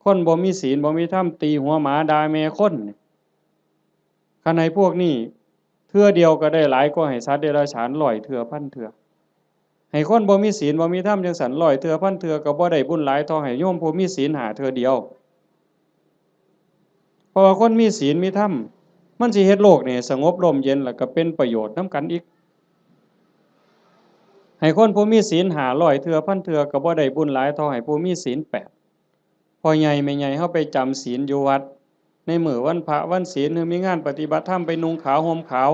คนบ่มีศีลบ่มีธรรม ตีหัวหมาด่าแม่คน คันให้พวกนี้เทื่อเดียวก็ได้หลายกว่าให้สัตว์เดรัจฉานร้อยเทื่อพันเทื่อ ให้คนบ่มีศีลบ่มีธรรมจั่งซั้นร้อยเทื่อพันเทื่อก็บ่ได้บุญหลายเท่าให้โยมผู้มีศีลห้าเทื่อเดียว เพราะว่าคนมีศีลมีธรรม มันสิเฮ็ดโลกนี่สงบร่มเย็น แล้วก็เป็นประโยชน์นำกันอีก ให้คนผู้มีศีลห้าร้อยเทื่อพันเทื่อก็บ่ได้บุญหลายเท่าให้ผู้มีศีลแปด พ่อใหญ่แม่ใหญ่เฮาไปจำศีลอยู่วัด ในมื้อวันพระวันศีล หรือมีงานปฏิบัติธรรมไปนุ่งขาวห่มขาว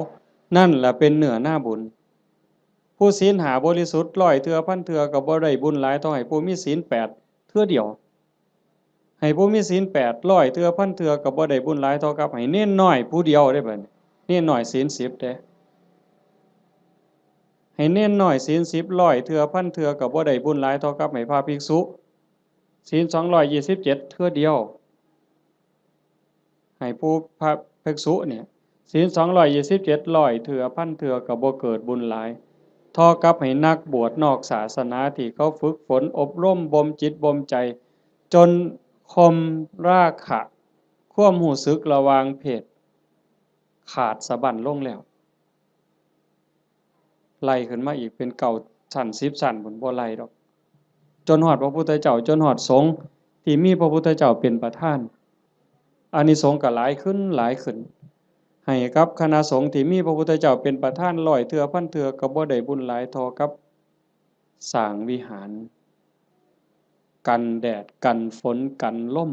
นั่นล่ะเป็นเนื้อนาบุญ ผู้ศีลห้าบริสุทธิ์ร้อยเทื่อพันเทื่อก็บ่ได้บุญหลายเท่าให้ผู้มีศีลแปดเทื่อเดียว ให้ผู้มีศีลแปดร้อยเทื่อพันเทื่อก็บ่ได้บุญหลายเท่ากับให้เณรน้อยผู้เดียวเด้บัดนี้ เณรน้อยศีลสิบเด้ ให้เณรน้อยศีลสิบร้อยเทื่อพันเทื่อก็บ่ได้บุญหลายเท่ากับให้พระภิกษุ ศีลสองร้อยยี่สิบเจ็ดเทื่อเดียว ให้ผู้พระภิกษุเนี่ย ศีลสองร้อยยี่สิบเจ็ดร้อยเทื่อพันเทื่อก็บ่เกิดบุญหลาย เท่ากับให้นักบวชนอกศาสนาที่เขาฝึกฝนอบรมบ่มจิตบ่มใจ จนข่มราคะ ความรู้สึกระหว่างเพศ ขาดสะบั้นลงแล้ว ไล่ขึ้นมาอีกเป็นเก้าชั้นสิบชั้นพุ้น บ่ไล่ดอก จนฮอดพระพุทธเจ้า จนฮอดสงฆ์ที่มีพระพุทธเจ้าเป็นประธาน อานิสงส์ก็หลายขึ้นหลายขึ้น ให้กับคณะสงฆ์ที่มีพระพุทธเจ้าเป็นประธานร้อยเทื่อพันเทื่อก็บ่ได้บุญหลายเท่ากับสร้างวิหาร กันแดด กันฝน กันลม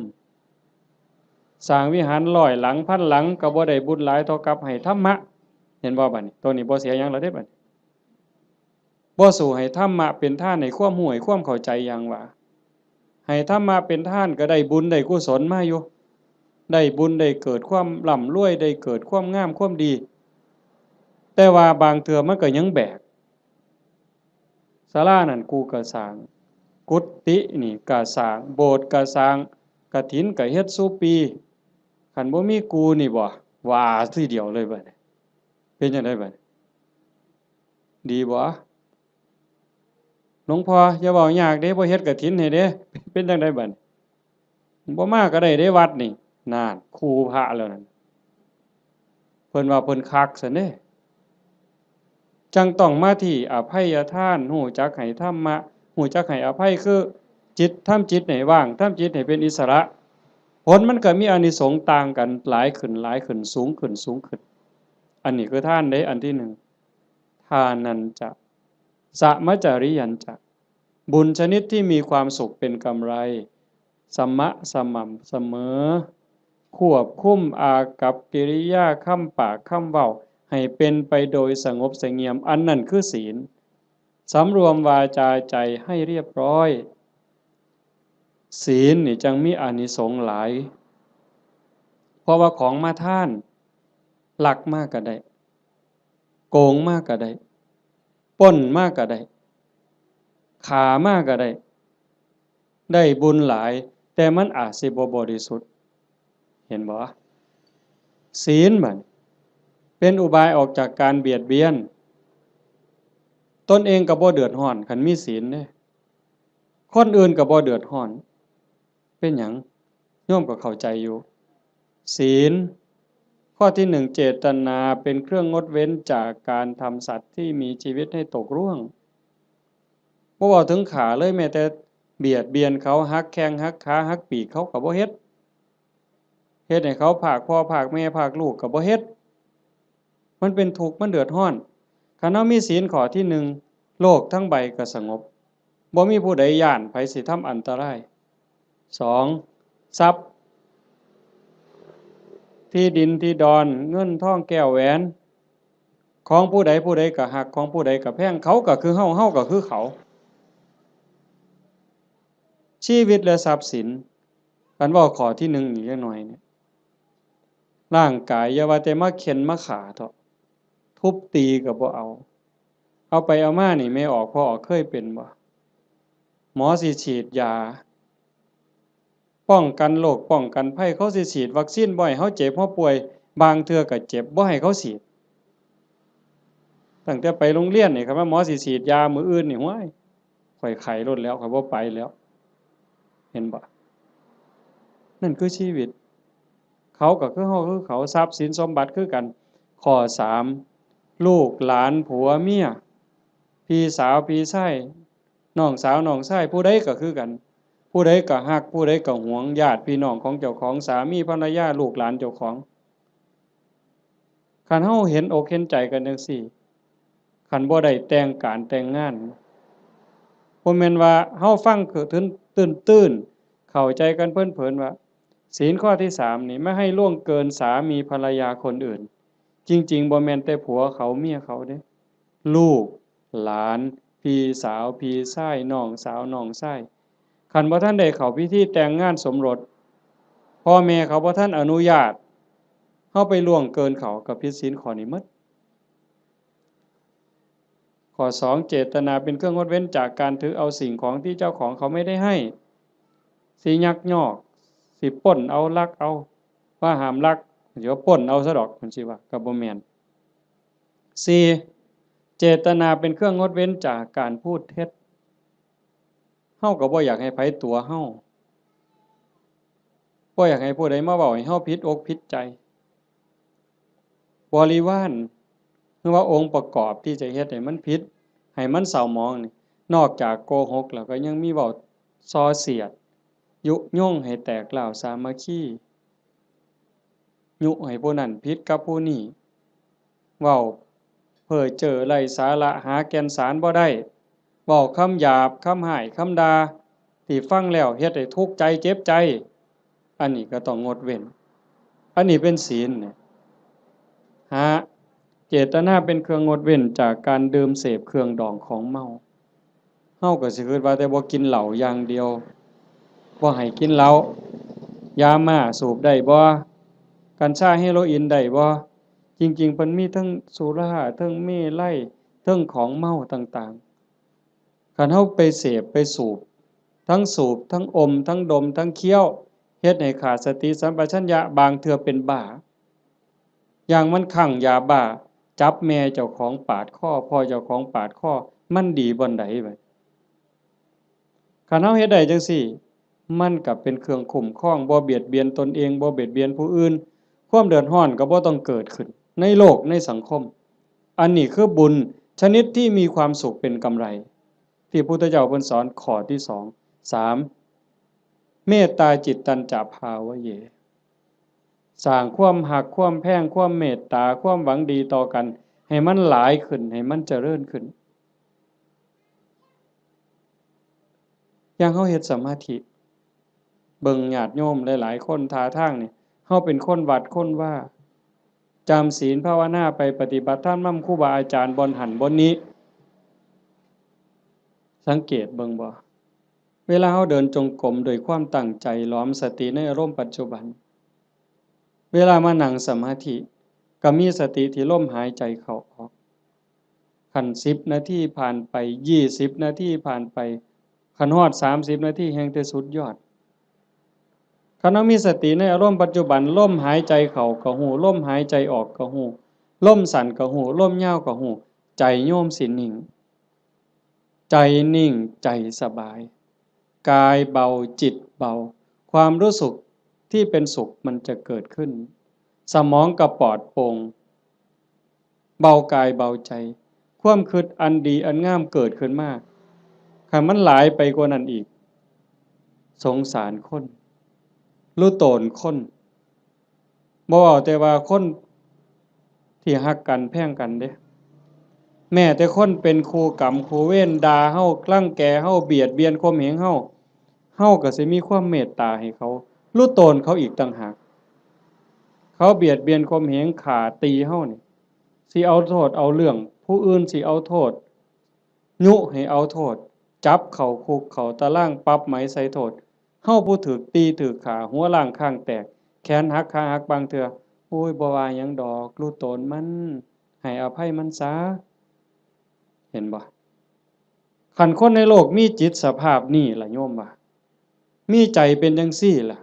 สร้างวิหารร้อยหลังพันหลังก็บ่ได้บุญหลายเท่ากับให้ธรรมะ เห็นบ่บัดนี้ ตัวนี้บ่เสียหยังแล้วเด้บัดนี้ บ่สู้ให้ธรรมะเป็นทาน ให้ความรู้ ให้ความเข้าใจอย่างว่า ให้ธรรมะเป็นทานก็ได้บุญได้กุศลมาอยู่ ได้บุญได้เกิดความร่ำรวย ได้เกิดความงามความดี แต่ว่าบางเทื่อมันก็ยังแบก ศาลานั่นกูก็สร้าง กุฏินี่ก็สร้าง โบสถ์ก็สร้าง กฐินก็เฮ็ดซุปี คันบ่มีกูนี่บ่ ว่าทีเดียวเลยบัดนี้ เป็นจั่งใดบัดนี้ ดีบ่ หลวงพ่ออย่าเว้ายากเด้ บ่เฮ็ดกฐินให้เด้ เป็นจั่งใดบัดนี้ บ่มาก็ได้เด้วัดนี่ นั่น คู่พระแล้วนั่น เพิ่นว่าเพิ่นคักซั้นเด้ จั่งต้องมาที่อภัยทาน รู้จักให้ธรรมะ รู้จักให้อภัย คือจิต ทำจิตให้ว่าง ทำจิตให้เป็นอิสระ ผลมันก็มีอานิสงส์ต่างกัน หลายขึ้น หลายขึ้น สูงขึ้น สูงขึ้น อันนี้คือทานเด้ อันที่หนึ่ง ทานัญจะ สมจริยัญจะ บุญชนิดที่มีความสุขเป็นกำไร สมะ สม่ำเสมอ ควบคุมอากัปกิริยา คำปาก คำเว้า ให้เป็นไปโดยสงบเสงี่ยม อันนั้นคือศีล สำรวมวาจาใจให้เรียบร้อย ศีลนี่จั่งมีอานิสงส์หลาย เพราะว่าของมาทาน ลักมาก็ได้ โกงมาก็ได้ ปล้นมาก็ได้ ฆ่ามาก็ได้ ได้บุญหลาย แต่มันอาจสิบ่บริสุทธิ์ เห็นบ่ ศีลบัดเป็นอุบายออกจากการเบียดเบียน ตนเองก็บ่เดือดร้อน คันมีศีลเด้ คนอื่นก็บ่เดือดร้อน เป็นหยัง โยมก็เข้าใจอยู่ ศีล ข้อที่หนึ่ง เจตนาเป็นเครื่องงดเว้นจากการทำสัตว์ที่มีชีวิตให้ตกร่วง บ่เว้าถึงฆ่าเลย แม้แต่เบียดเบียนเขา หักแข้งหักขา หักปีกเขาก็บ่เฮ็ด เฮ็ดให้เขาพรากพ่อพรากแม่พรากลูกก็บ่เฮ็ด มันเป็นทุกข์ มันเดือดร้อน คันเฮามีศีลข้อที่หนึ่ง โลกทั้งใบก็สงบ บ่มีผู้ใดย้านไผสิทำอันตราย สอง ทรัพย์ ที่ดินที่ดอน เงินทองแก้วแหวน ของผู้ใดผู้ใดก็ฮัก ของผู้ใดก็แพง เขาก็คือเฮา เฮาก็คือเขา ชีวิตและทรัพย์สิน คันเว้าข้อที่หนึ่งอีกจักหน่อยเนี่ย ร่างกายอย่าว่าแต่มาเฆ็่นมาฆ่าเถาะ ทุบตีก็บ่เอา เอาไปเอามานี่ แม่ออกพ่อออกเคยเป็นบ่ หมอสิฉีดยา ป้องกันโรคป้องกันภัย เขาสิฉีดวัคซีนบ่ให้เฮาเจ็บเฮาป่วย บางเทื่อก็เจ็บบ่ให้เขาฉีด ตั้งแต่ไปโรงเรียนนี่ คันว่าหมอสิฉีดยามื้ออื่นนี่ ห้วย ข้อยไข้โลดแล้ว ข้อยบ่ไปแล้ว เห็นบ่ นั่นคือชีวิต เขาก็คือเฮาคือเขา ทรัพย์สินสมบัติคือกัน ข้อสาม ลูกหลานผัวเมีย พี่สาวพี่ชาย น้องสาวน้องชาย ผู้ใดก็คือกัน ผู้ใดก็ฮัก ผู้ใดก็หวง ญาติพี่น้องของเจ้าของ สามีภรรยา ลูกหลานเจ้าของ คันเฮาเห็นอกเห็นใจกันจั่งซี้ คันบ่ได้แต่งการแต่งงาน บ่แม่นว่าเฮาฟังคือตื้นๆ เข้าใจกันเพลินๆ ว่า ศีลข้อที่สามนี่ ไม่ให้ล่วงเกินสามีภรรยาคนอื่น จริงๆ บ่แม่นแต่ผัวเขาเมียเขาเด้ ลูก หลาน พี่สาว พี่ชาย น้องสาว น้องชาย คันบ่ทันได้เข้าพิธีแต่งงานสมรส พ่อแม่เขาบ่ทันอนุญาต เฮาไปล่วงเกินเขา ก็ผิดศีลข้อนี้หมด ข้อสอง เจตนาเป็นเครื่องงดเว้นจากการถือเอาสิ่งของที่เจ้าของเขาไม่ได้ให้ สิยักยอก สิปล้นเอา ลักเอา ว่าห้ามลัก เดี๋ยวปล้นเอาซะดอก มันสิว่า ก็บ่แม่น สี่ เจตนาเป็นเครื่องงดเว้นจากการพูดเท็จ เฮาก็บ่อยากให้ไผตั๋วเฮา บ่อยากให้ผู้ใดมาเว้าให้เฮาผิดอกผิดใจ บริวาร หรือว่าองค์ประกอบที่จะเฮ็ดให้มันผิด ให้มันเศร้าหมองนี่ นอกจากโกหกแล้วก็ยังมีเว้าส่อเสียด ยุยงให้แตกร้าวสามัคคี ยุให้ผู้นั้นผิดกับผู้นี้ เว้าเพ้อเจ้อไร้สาระ หาแก่นสารบ่ได้ เว้าคำหยาบ คำฮ้าย คำด่า ที่ฟังแล้วเฮ็ดให้ทุกข์ใจเจ็บใจ อันนี้ก็ต้องงดเว้น อันนี้เป็นศีลเนี่ย ห้า เจตนาเป็นเครื่องงดเว้นจากการดื่มเสพเครื่องดองของเมา เฮาก็สิคิดว่าแต่บ่กินเหล้าอย่างเดียว บ่ให้กินเหล้า ยาม่าสูบได้บ่ กัญชาเฮโรอีนได้บ่ จริงๆ เพิ่นมีทั้งสุรา ทั้งเมรัย ทั้งของเมาต่างๆ คันเฮาไปเสพไปสูบ ทั้งสูบ ทั้งอม ทั้งดม ทั้งเคี้ยว เฮ็ดให้ขาดสติสัมปชัญญะ บางเทื่อเป็นบ้า อย่างมันคลั่งยาบ้า จับแม่เจ้าของปาดคอ พ่อเจ้าของปาดคอ มันดีบ่อนใดบัด คันเฮาเฮ็ดได้จั่งซี้ มันก็เป็นเครื่องคุ้มครอง บ่เบียดเบียนตนเอง บ่เบียดเบียนผู้อื่น ความเดือดร้อนก็บ่ต้องเกิดขึ้น ในโลก ในสังคม อันนี้คือบุญชนิดที่มีความสุขเป็นกำไร ที่พุทธเจ้าเพิ่นสอนข้อที่สอง สาม เมตตาจิตตัญจะภาวะเย สร้างความฮัก ความแพง ความเมตตา ความหวังดีต่อกัน ให้มันหลายขึ้น ให้มันเจริญขึ้น อย่างเฮาเฮ็ดสมาธิ เบิ่งญาติโยมหลายๆ คนท่าทางนี่ เฮาเป็นคนวัดคนวา จำศีลภาวนาไป ปฏิบัติธรรมนำครูบาอาจารย์บ่อนหั้นบ่อนนี้ สังเกตเบิ่งบ่ เวลาเราเดินจงกรมโดยความตั้งใจหลอมสติในอารมณ์ปัจจุบัน เวลามานั่งสมาธิ ก็มีสติที่ลมหายใจเข้าออก คันสิบนาทีผ่านไป ยี่สิบนาทีผ่านไป คันฮอดสามสิบนาทีแฮ่งแต่สุดยอด คันเรามีสติในอารมณ์ปัจจุบัน ลมหายใจเข้าก็ฮู้ ลมหายใจออกก็ฮู้ ลมสั้นก็ฮู้ ลมยาวก็ฮู้ ใจโยมสินิ่ง ใจนิ่ง ใจสบาย กายเบา จิตเบา ความรู้สึกที่เป็นสุขมันจะเกิดขึ้น สมองก็ปลอดโปร่ง เบากายเบาใจ ความคิดอันดีอันงามเกิดขึ้นมา คันมันหลายไปกว่านั้นอีก สงสารคน รู้ตนคน บ่เว้าแต่ว่าคนที่ฮักกันแพงกันเด้ แม้แต่คนเป็นคู่กรรมคู่เวร ด่าเฮา รังแกเฮา เบียดเบียนข่มเหงเฮา เฮาก็สิมีความเมตตาให้เขา รู้ตนเขาอีกต่างหาก เขาเบียดเบียนข่มเหง ฆ่าตีเฮานี่ สิเอาโทษเอาเรื่อง ผู้อื่นสิเอาโทษ ยุให้เอาโทษ จับเข้าคุกเข้าตาราง ปรับไหมใส่โทษ เฮาผู้ถูกตีถูกฆ่า หัวล้างคางแตก แขนหักขาหักบางเทื่อ โอ้ย บ่ว่าหยังดอก รู้ตนมัน ให้อภัยมันซะ เห็นบ่ คันคนในโลกมีจิตสภาพนี้ล่ะโยมว่า มีใจเป็นจังซี่ล่ะ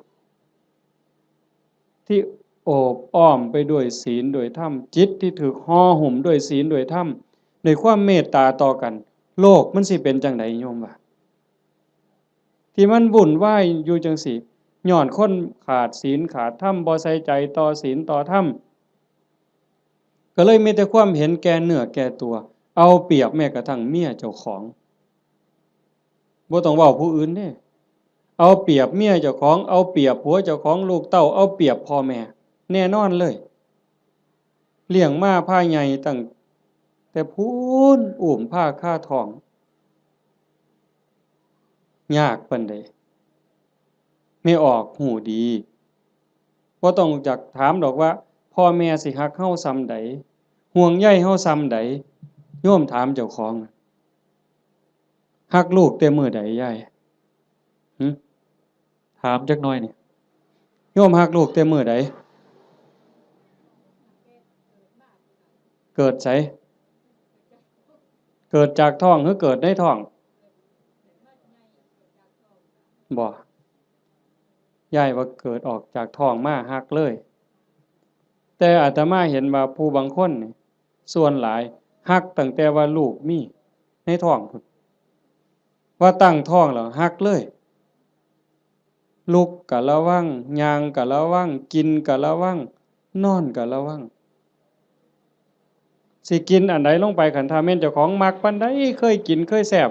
ที่โอบอ้อมไปด้วยศีลด้วยธรรม จิตที่ถูกห่อหุ้มด้วยศีลด้วยธรรม ด้วยความเมตตาต่อกัน โลกมันสิเป็นจังใดโยมว่า ที่มันวุ่นวายอยู่จังซี่ ย้อนคนขาดศีลขาดธรรม บ่ใส่ใจต่อศีลต่อธรรม ก็เลยมีแต่ความเห็นแก่เนื้อแก่ตัว เอาเปรียบแม้กระทั่งเมียเจ้าของ บ่ต้องเว้าผู้อื่นเด้ เอาเปรียบเมียเจ้าของ เอาเปรียบผัวเจ้าของ ลูกเต้า เอาเปรียบพ่อแม่ แน่นอนเลย เลี้ยงมาพาใหญ่ตั้งแต่พู้น อุ้มพาคาท้อง ยากปานใด แม่ออกฮู้ดี บ่ต้องอยากถามดอกว่า พ่อแม่สิฮักเฮาส่ำใด ห่วงใยเฮาส่ำใด โยมถามเจ้าของ ฮักลูกแต่มื้อใดยาย หึ ถามจักหน่อยนี่ โยมฮักลูกแต่มื้อใด เกิดไส เกิดจากท้องหรือเกิดในท้อง บ่ ยายว่าเกิดออกจากท้องมาฮักเลย แต่อาตมาเห็นว่าผู้บางคนนี่ ส่วนหลายฮักตั้งแต่ว่าลูกมีในท้องพุ้น ว่าตั้งท้องแล้วฮักเลย ลุกก็ระวัง ย่างก็ระวัง กินก็ระวัง นอนก็ระวัง สิกินอันใดลงไป คันถ้าแม่นเจ้าของมักปานใด เคยกินเคยแซ่บ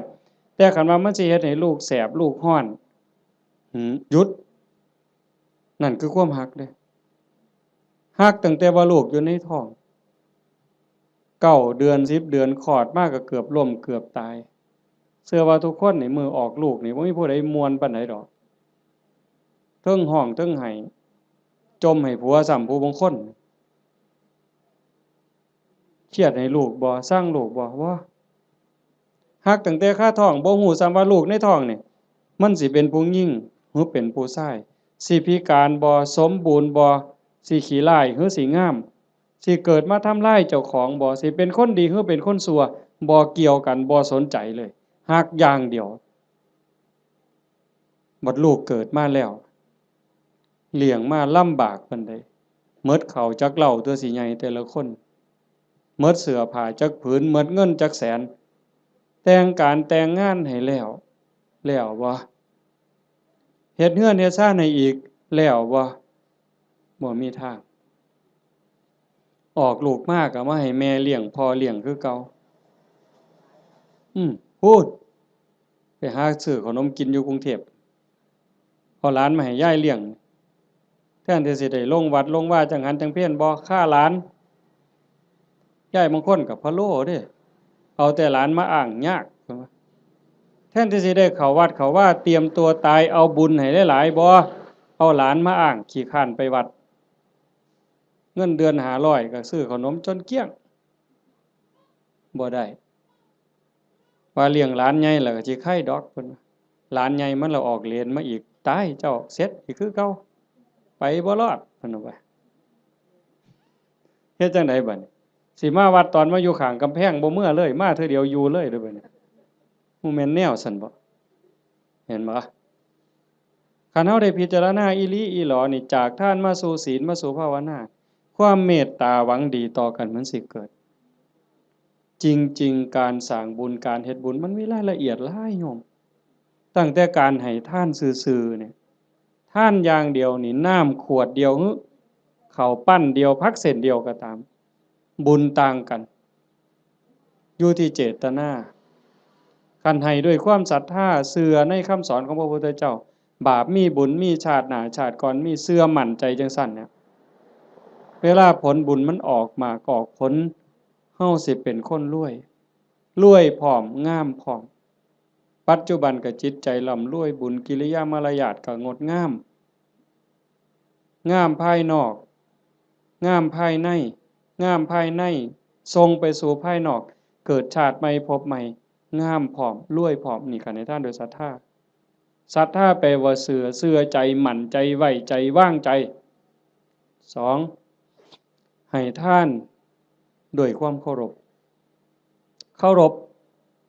แต่คันว่ามันสิเฮ็ดให้ลูกแสบลูกร้อน หืม หยุด นั่นคือความฮักเด้ ฮักตั้งแต่ว่าลูกอยู่ในท้อง เก้าเดือน สิบเดือน คลอดมาก็เกือบล้มเกือบตาย เชื่อว่าทุกคนนี่มื้อออกลูกนี่บ่มีผู้ใดม่วนปานใดดอก เทิงฮ้องเทิงไห้ จ่มให้ผัวซ้ำผู้บางคน เครียดให้ลูกบ่ ซังลูกบ่ บ่ ฮักตั้งแต่คาท้อง บ่ฮู้ซ้ำว่าลูกในท้องนี่ มันสิเป็นผู้หญิงหรือเป็นผู้ชาย สิพิการบ่ สมบูรณ์บ่ สิขี้ร้ายหรือสิงาม สิเกิดมาทำลายเจ้าของบ่ สิเป็นคนดีหรือเป็นคนชั่ว บ่เกี่ยวกัน บ่สนใจเลย ฮักอย่างเดียว บัดลูกเกิดมาแล้ว เลี้ยงมาลำบากปานใด หมดข้าวจักเล่าตัวสิใหญ่แต่ละคน หมดเสื้อผ้าจักผืน หมดเงินจักแสน แต่งการแต่งงานให้แล้ว แล้วบ่ เฮ็ดเฮือนเฮ็ดซานให้อีก แล้วบ่ บ่มีทาง ออกลูกมาก็มาให้แม่เลี้ยงพ่อเลี้ยงคือเก่า อืม พู้น ไปหาซื้อขนมกินอยู่กรุงเทพฯ เอาหลานมาให้ยายเลี้ยง แทนที่สิได้ลงวัดลงวาจังหันจังเพลบ่ ฆ่าหลาน ยายบางคนก็พะโล้เด้ เอาแต่หลานมาอ้างยาก แทนที่สิได้เข้าวัดเข้าวา เตรียมตัวตาย เอาบุญให้หลายๆ บ่ เอาหลานมาอ้าง ขี้คร้านไปวัด เงินเดือนห้าร้อยก็ซื้อขนมจนเกลี้ยง บ่ได้ ว่าเลี้ยงหลานใหญ่แล้วก็สิไคดอกเพิ่นว่า หลานใหญ่มันละออกเลนมาอีก ตายเจ้า เสร็จอีกคือเก่า ไปบ่รอดเพิ่นว่า เฮ็ดจั่งใดบัดนี้ สิมาวัดตอนมาอยู่ข้างกำแพงบ่เมือเลย มาเทื่อเดียวอยู่เลยเด้อบัดนี้ บ่แม่นแนวซั่นบ่ เห็นบ่ คันเฮาได้พิจารณาอีหลีอีหลอนี่ จากทานมาสู่ศีลมาสู่ภาวนา ความเมตตาหวังดีต่อกันมันสิเกิด จริงๆ การสร้างบุญการเฮ็ดบุญมันมีรายละเอียดหลายโยม ตั้งแต่การให้ทานซื่อๆ เนี่ย ทานอย่างเดียวนี่ น้ำขวดเดียวหรือข้าวปั้นเดียว ผักเส้นเดียวก็ตาม บุญต่างกัน อยู่ที่เจตนา คันให้ด้วยความศรัทธา เชื่อในคำสอนของพระพุทธเจ้า บาปมีบุญมี ชาติหน้าชาติก่อนมี เชื่อมั่นใจจั่งซั่นเนี่ย เวลาผลบุญมันออกหมากออกผล เฮาสิเป็นคนรวย รวยพร้อม งามพร้อม ปัจจุบันก็จิตใจร่ำรวย บุญกิริยามารยาทก็งดงาม งามภายนอก งามภายใน งามภายใน ส่งไปสู่ภายนอก เกิดชาติใหม่ภพใหม่ งามพร้อม รวยพร้อม นี่คันให้ทานโดยศรัทธา ศรัทธาแปลว่าเชื่อ เชื่อใจ มั่นใจ ไว้ใจ วางใจ สอง ให้ทานด้วยความเคารพ เคารพ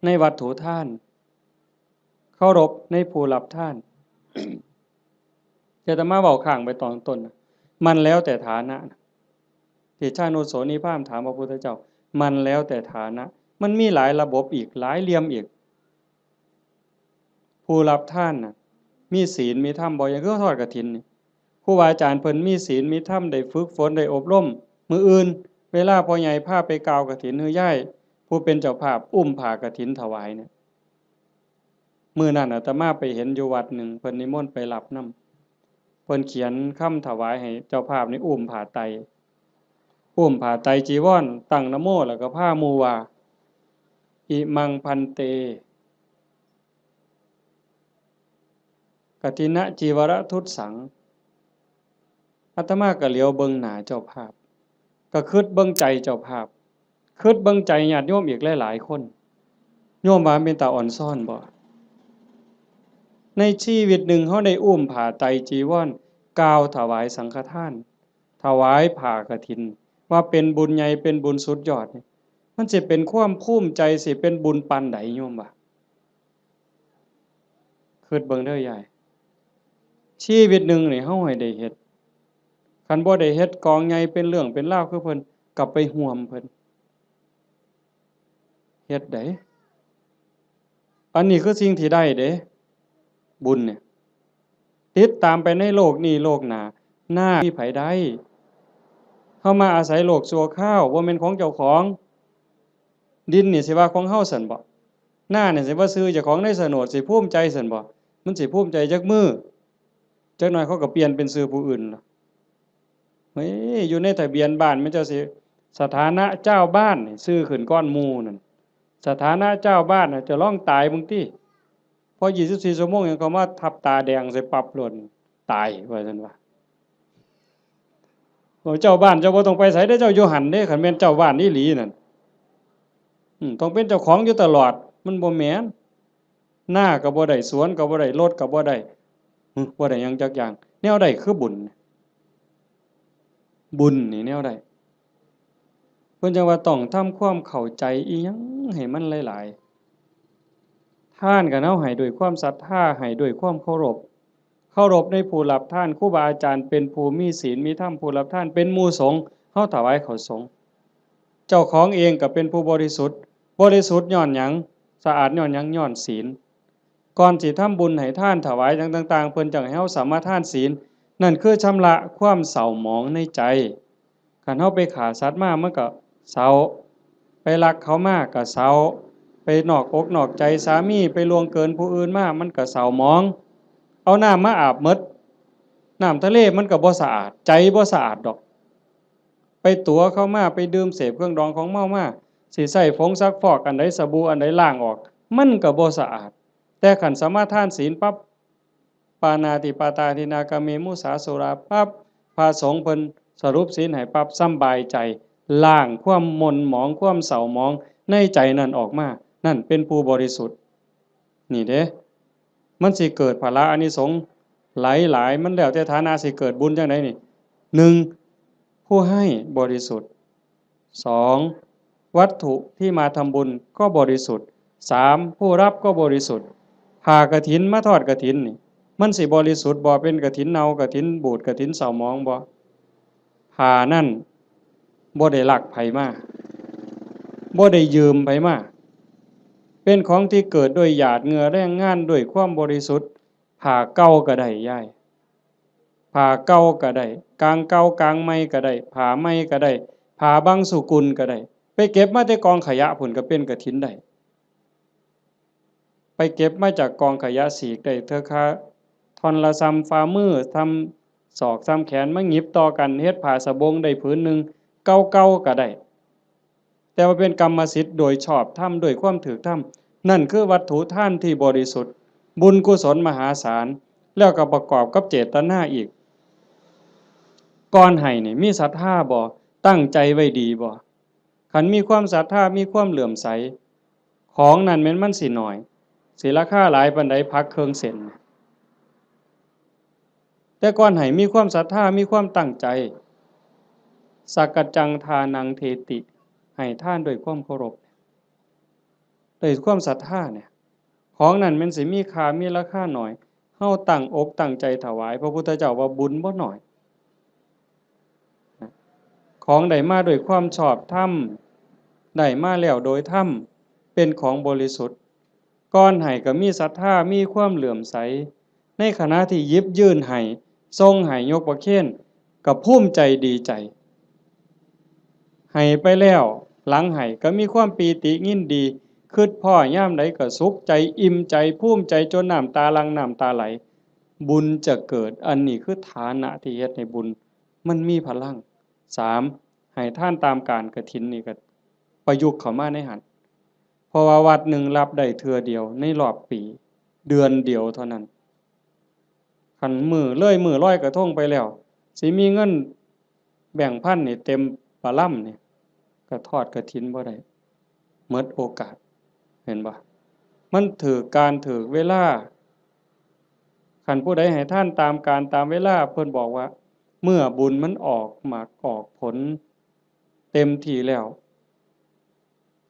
ในวัตถุทาน เคารพในผู้รับทาน อาตมาเว้าค้างไปตอนต้นนะ มันแล้วแต่ฐานะนะ ที่ชานุโสนีพราหมณ์ถามพระพุทธเจ้า มันแล้วแต่ฐานะ มันมีหลายระบบอีก หลายเหลี่ยมอีก ผู้รับทานน่ะ มีศีลมีธรรมบ่ อย่างคือทอดกฐินนี่ ครูบาอาจารย์เพิ่นมีศีลมีธรรม ได้ฝึกฝน ได้อบรม มื้ออื่น เวลาพ่อใหญ่พาไปกล่าวกฐิน หรือยายผู้เป็นเจ้าภาพอุ้มผ้ากฐินถวายเนี่ย มื้อนั้นอาตมาไปเห็นอยู่วัดหนึ่ง เพิ่นนิมนต์ไปรับนำ เพิ่นเขียนคำถวายให้เจ้าภาพนี่อุ้มผ้าไตร อุ้มผ้าไตรจีวร ตั้งนะโม แล้วก็พาหมู่ว่า อิมัง ภันเต กฐินจีวรทุสสัง อาตมาก็เหลียวเบิ่งหน้าเจ้าภาพ ก็คิดเบิ่งใจเจ้าภาพ คิดเบิ่งใจญาติโยมอีกหลายๆ คน โยมว่าเป็นตาอ่อนซ้อนบ่ ในชีวิตหนึ่งเฮาได้อุ้มผ้าไตรจีวร กล่าวถวายสังฆทาน ถวายผ้ากฐิน ว่าเป็นบุญใหญ่ เป็นบุญสุดยอดนี่ มันสิเป็นความภูมิใจ สิเป็นบุญปานใด โยมว่า คิดเบิ่งเด้อยาย ชีวิตหนึ่งนี่เฮาให้ได้เฮ็ด คันบ่ได้เฮ็ดกองใหญ่เป็นเรื่องเป็นราวคือเพิ่น ก็ไปห่วมเพิ่น เฮ็ดได้ อันนี้คือสิ่งที่ได้เด้ บุญเนี่ย ติดตามไปในโลกนี้โลกหน้า นามีไผได้ เฮามาอาศัยโลกชั่วคราว บ่แม่นของเจ้าของ ดินนี่สิว่าของเฮาซั่นบ่ นานี่สิว่าชื่อเจ้าของในโฉนด สิภูมิใจซั่นบ่ มันสิภูมิใจจักมื้อ จักหน่อยเขาก็เปลี่ยนเป็นชื่อผู้อื่นล่ะ เฮ้ย อยู่ในทะเบียนบ้านมันเจ้าสิ สถานะเจ้าบ้านนี่ชื่อขึ้นก่อนหมู่นั่น สถานะเจ้าบ้านน่ะ เจ้าลองตายเบิ่งติ พอยี่สิบสี่ชั่วโมงหยังเขามาทับตาแดงใส่ปั๊บโลด ตายว่าซั่นว่า โอ้ เจ้าบ้านเจ้าบ่ต้องไปไสเด้อ เจ้าอยู่หั่นเด้ คันแม่นเจ้าบ้านอีหลีนั่น อืม ต้องเป็นเจ้าของอยู่ตลอด มันบ่แม่น นาก็บ่ได้ สวนก็บ่ได้ รถก็บ่ได้ หึ บ่ได้หยังจักอย่าง แนวใดคือบุญ บุญนี่แนวใด เพิ่นจั่งว่าต้องทำความเข้าใจอีหยังให้มันหลายๆ ทานก็เฮาให้ด้วยความศรัทธา ให้ด้วยความเคารพ เคารพในผู้รับทาน ครูบาอาจารย์เป็นผู้มีศีลมีธรรม ผู้รับทานเป็นหมู่สงฆ์ เฮาถวายข้าวสงฆ์ เจ้าของเองก็เป็นผู้บริสุทธิ์ บริสุทธิ์ย้อนหยัง สะอาดย้อนหยัง ย้อนศีล ก่อนสิทำบุญให้ทานถวายหยังต่างๆ เพิ่นจั่งให้เฮาสมาทานศีล นั่นคือชำระความเศร้าหมองในใจ คันเฮาไปฆ่าสัตว์มามันก็เศร้า ไปลักเขามาก็เศร้า ไปนอกอกนอกใจสามี ไปล่วงเกินผู้อื่นมา มันก็เศร้าหมอง เอาน้ำมาอาบหมด น้ำทะเลมันก็บ่สะอาด ใจบ่สะอาดดอก ไปตั๋วเขามา ไปดื่มเสพเครื่องดองของเมามา สิใช้ผงซักฟอกอันใด สบู่อันใดล้างออก มันก็บ่สะอาด แต่คันสมาทานศีลปั๊บ ปาณาติปาตาทินนา กาเม มุสา สุรา ปั๊บ พระสงฆ์เพิ่นสรุปศีลให้ปั๊บ สำบายใจ ล้างความหม่นหมอง ความเศร้าหมองในใจนั่นออกมา นั่นเป็นผู้บริสุทธิ์ นี่เด้ มันสิเกิดผละอานิสงส์หลายๆ มันแล้วแต่ฐานะสิเกิดบุญจั่งใดนี่ หนึ่ง ผู้ให้บริสุทธิ์ สอง วัตถุที่มาทำบุญก็บริสุทธิ์ สาม ผู้รับก็บริสุทธิ์ ผ้ากฐินมาทอดกฐินนี่ มันสิบริสุทธิ์บ่ เป็นกฐินเน่ากฐินบูดกฐินเศร้าหมองบ่ ผ้านั่นบ่ได้ลักไผมา บ่ได้ยืมไผมา เป็นของที่เกิดด้วยหยาดเหงื่อแรงงานด้วยความบริสุทธิ์ ผ้าเก่าก็ได้ยาย ผ้าเก่าก็ได้ กางเก่ากางใหม่ก็ได้ ผ้าใหม่ก็ได้ ผ้าบางสุกุลก็ได้ ไปเก็บมาแต่กองขยะพุ้นก็เป็นกฐินได้ ไปเก็บมาจากกองขยะ สีกได้เทื่อคาท่อนละส่ำฝ่ามือ ส่ำศอก ส่ำแขน มาหยิบต่อกันเฮ็ดผ้าสบงได้ผืนหนึ่ง เก่าๆก็ได้ แต่ว่าเป็นกรรมสิทธิ์โดยชอบธรรม ด้วยความถูกธรรม นั่นคือวัตถุทานที่บริสุทธิ์ บุญกุศลมหาศาล แล้วก็ประกอบกับเจตนาอีก ก่อนให้นี่มีศรัทธาบ่ ตั้งใจไว้ดีบ่ คันมีความศรัทธา มีความเลื่อมใส ของนั่นแม่นมันสิน้อย สิราคาหลายปานใด ผักเครื่องเส้น แต่ก่อนให้มีความศรัทธา มีความตั้งใจ สักกัจจังทานังเทติ ให้ทานด้วยความเคารพ ด้วยความศรัทธาเนี่ย ของนั่นแม่นสิมีค่า มีราคาน้อย เฮาตั้งอกตั้งใจถวาย พระพุทธเจ้าว่าบุญบ่น้อย ของได้มาด้วยความชอบธรรม ได้มาแล้วโดยธรรม เป็นของบริสุทธิ์ ก่อนให้ก็มีศรัทธา มีความเลื่อมใส ในขณะที่หยิบยื่นให้ ส่งให้ ยกประเคน ก็ภูมิใจดีใจ ให้ไปแล้ว หลังให้ก็มีความปีติยินดี คิดพ้อยามใดก็สุขใจ อิ่มใจ ภูมิใจ จนน้ำตาหลั่ง น้ำตาไหล บุญจะเกิด อันนี้คือฐานะที่เฮ็ดให้บุญมันมีพลัง สาม ให้ทานตามกาลกฐินนี่ก็ประยุกต์เข้ามาในหั้น เพราะว่าวัดหนึ่งรับได้เทื่อเดียวในรอบปี เดือนเดียวเท่านั้น คันมื้อเลยมื้อลอยกระทงไปแล้ว สิมีเงินแบงค์พันนี่เต็มปะลำนี่ ก็ทอดกฐินบ่ได้ หมดโอกาส เห็นบ่ มันถืกกาลถืกเวลา คันผู้ใดให้ทานตามกาลตามเวลา เพิ่นบอกว่า เมื่อบุญมันออกหมากออกผลเต็มที่แล้ว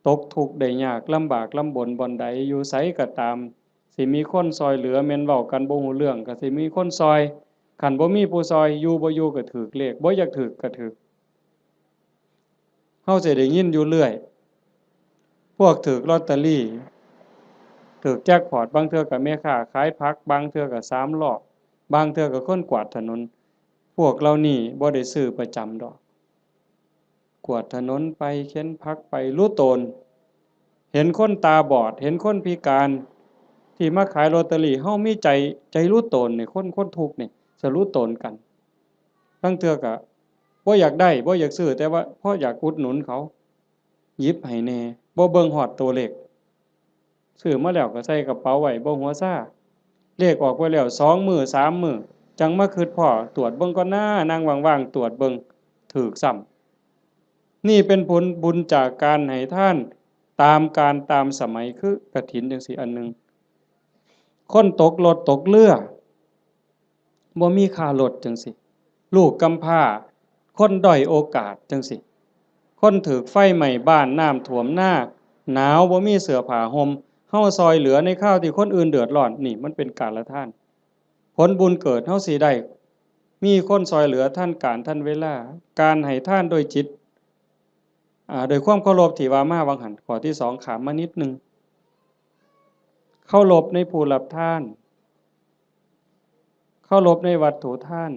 ตกทุกข์ได้ยาก ลำบากลำบนบ่อนใด อยู่ไสก็ตาม สิมีคนซ่อยเหลือ แม่นเว้ากันบ่ฮู้เรื่อง ก็สิมีคนซ่อย คันบ่มีผู้ซ่อย อยู่บ่อยู่ก็ถืกเลข บ่อยากถืกก็ถืก เฮาสิได้ยินอยู่เรื่อย พวกถืกลอตเตอรี่ ถืกแจ็คพอต บางเทื่อก็แม่ค้าขายผัก บางเทื่อก็สามล้อ บางเทื่อก็คนกวาดถนน พวกเหล่านี้บ่ได้ซื้อประจำดอก กวาดถนนไป เข็นผักไป หลู่ตน เห็นคนตาบอด เห็นคนพิการ ที่มาขายลอตเตอรี่ เฮามีใจ ใจหลู่ตนนี่ คน คนทุกข์นี่ สิหลู่ตนกัน ลางเทื่อก็บ่อยากได้ บ่อยากซื้อ แต่ว่าพออยากอุดหนุนเขา หยิบให้แหน่ บ่เบิ่งฮอดตัวเลข ซื้อมาแล้วก็ใส่กระเป๋าไว้ บ่หัวซา เลขออกไปแล้วสองมื้อสามมื้อ จั่งมาคิดพ้อ ตรวจเบิ่งก่อนนะ นั่งว่างๆ ตรวจเบิ่ง ถืกซ้ำ นี่เป็นผลบุญจากการให้ทานตามกาลตามสมัย คือกฐินจั่งซี้อันหนึ่ง คนตกรถตกเรือ บ่มีค่ารถจั่งซี้ ลูกกำพร้า คนด้อยโอกาสจั่งซี้ คนถืกไฟไหม้บ้าน น้ำท่วมนา หนาว บ่มีเสื้อผ้าห่ม เฮาซ่อยเหลือในคราวที่คนอื่นเดือดร้อน นี่มันเป็นกาลทาน ผลบุญเกิดเฮาสิได้ มีคนซ่อยเหลือทันกาลทันเวลา การให้ทานโดยจิต อ่า โดยความเคารพที่ว่ามาหว่างหั้น ข้อที่สองข้ามมานิดหนึ่ง เคารพในผู้รับทาน เคารพในวัตถุทาน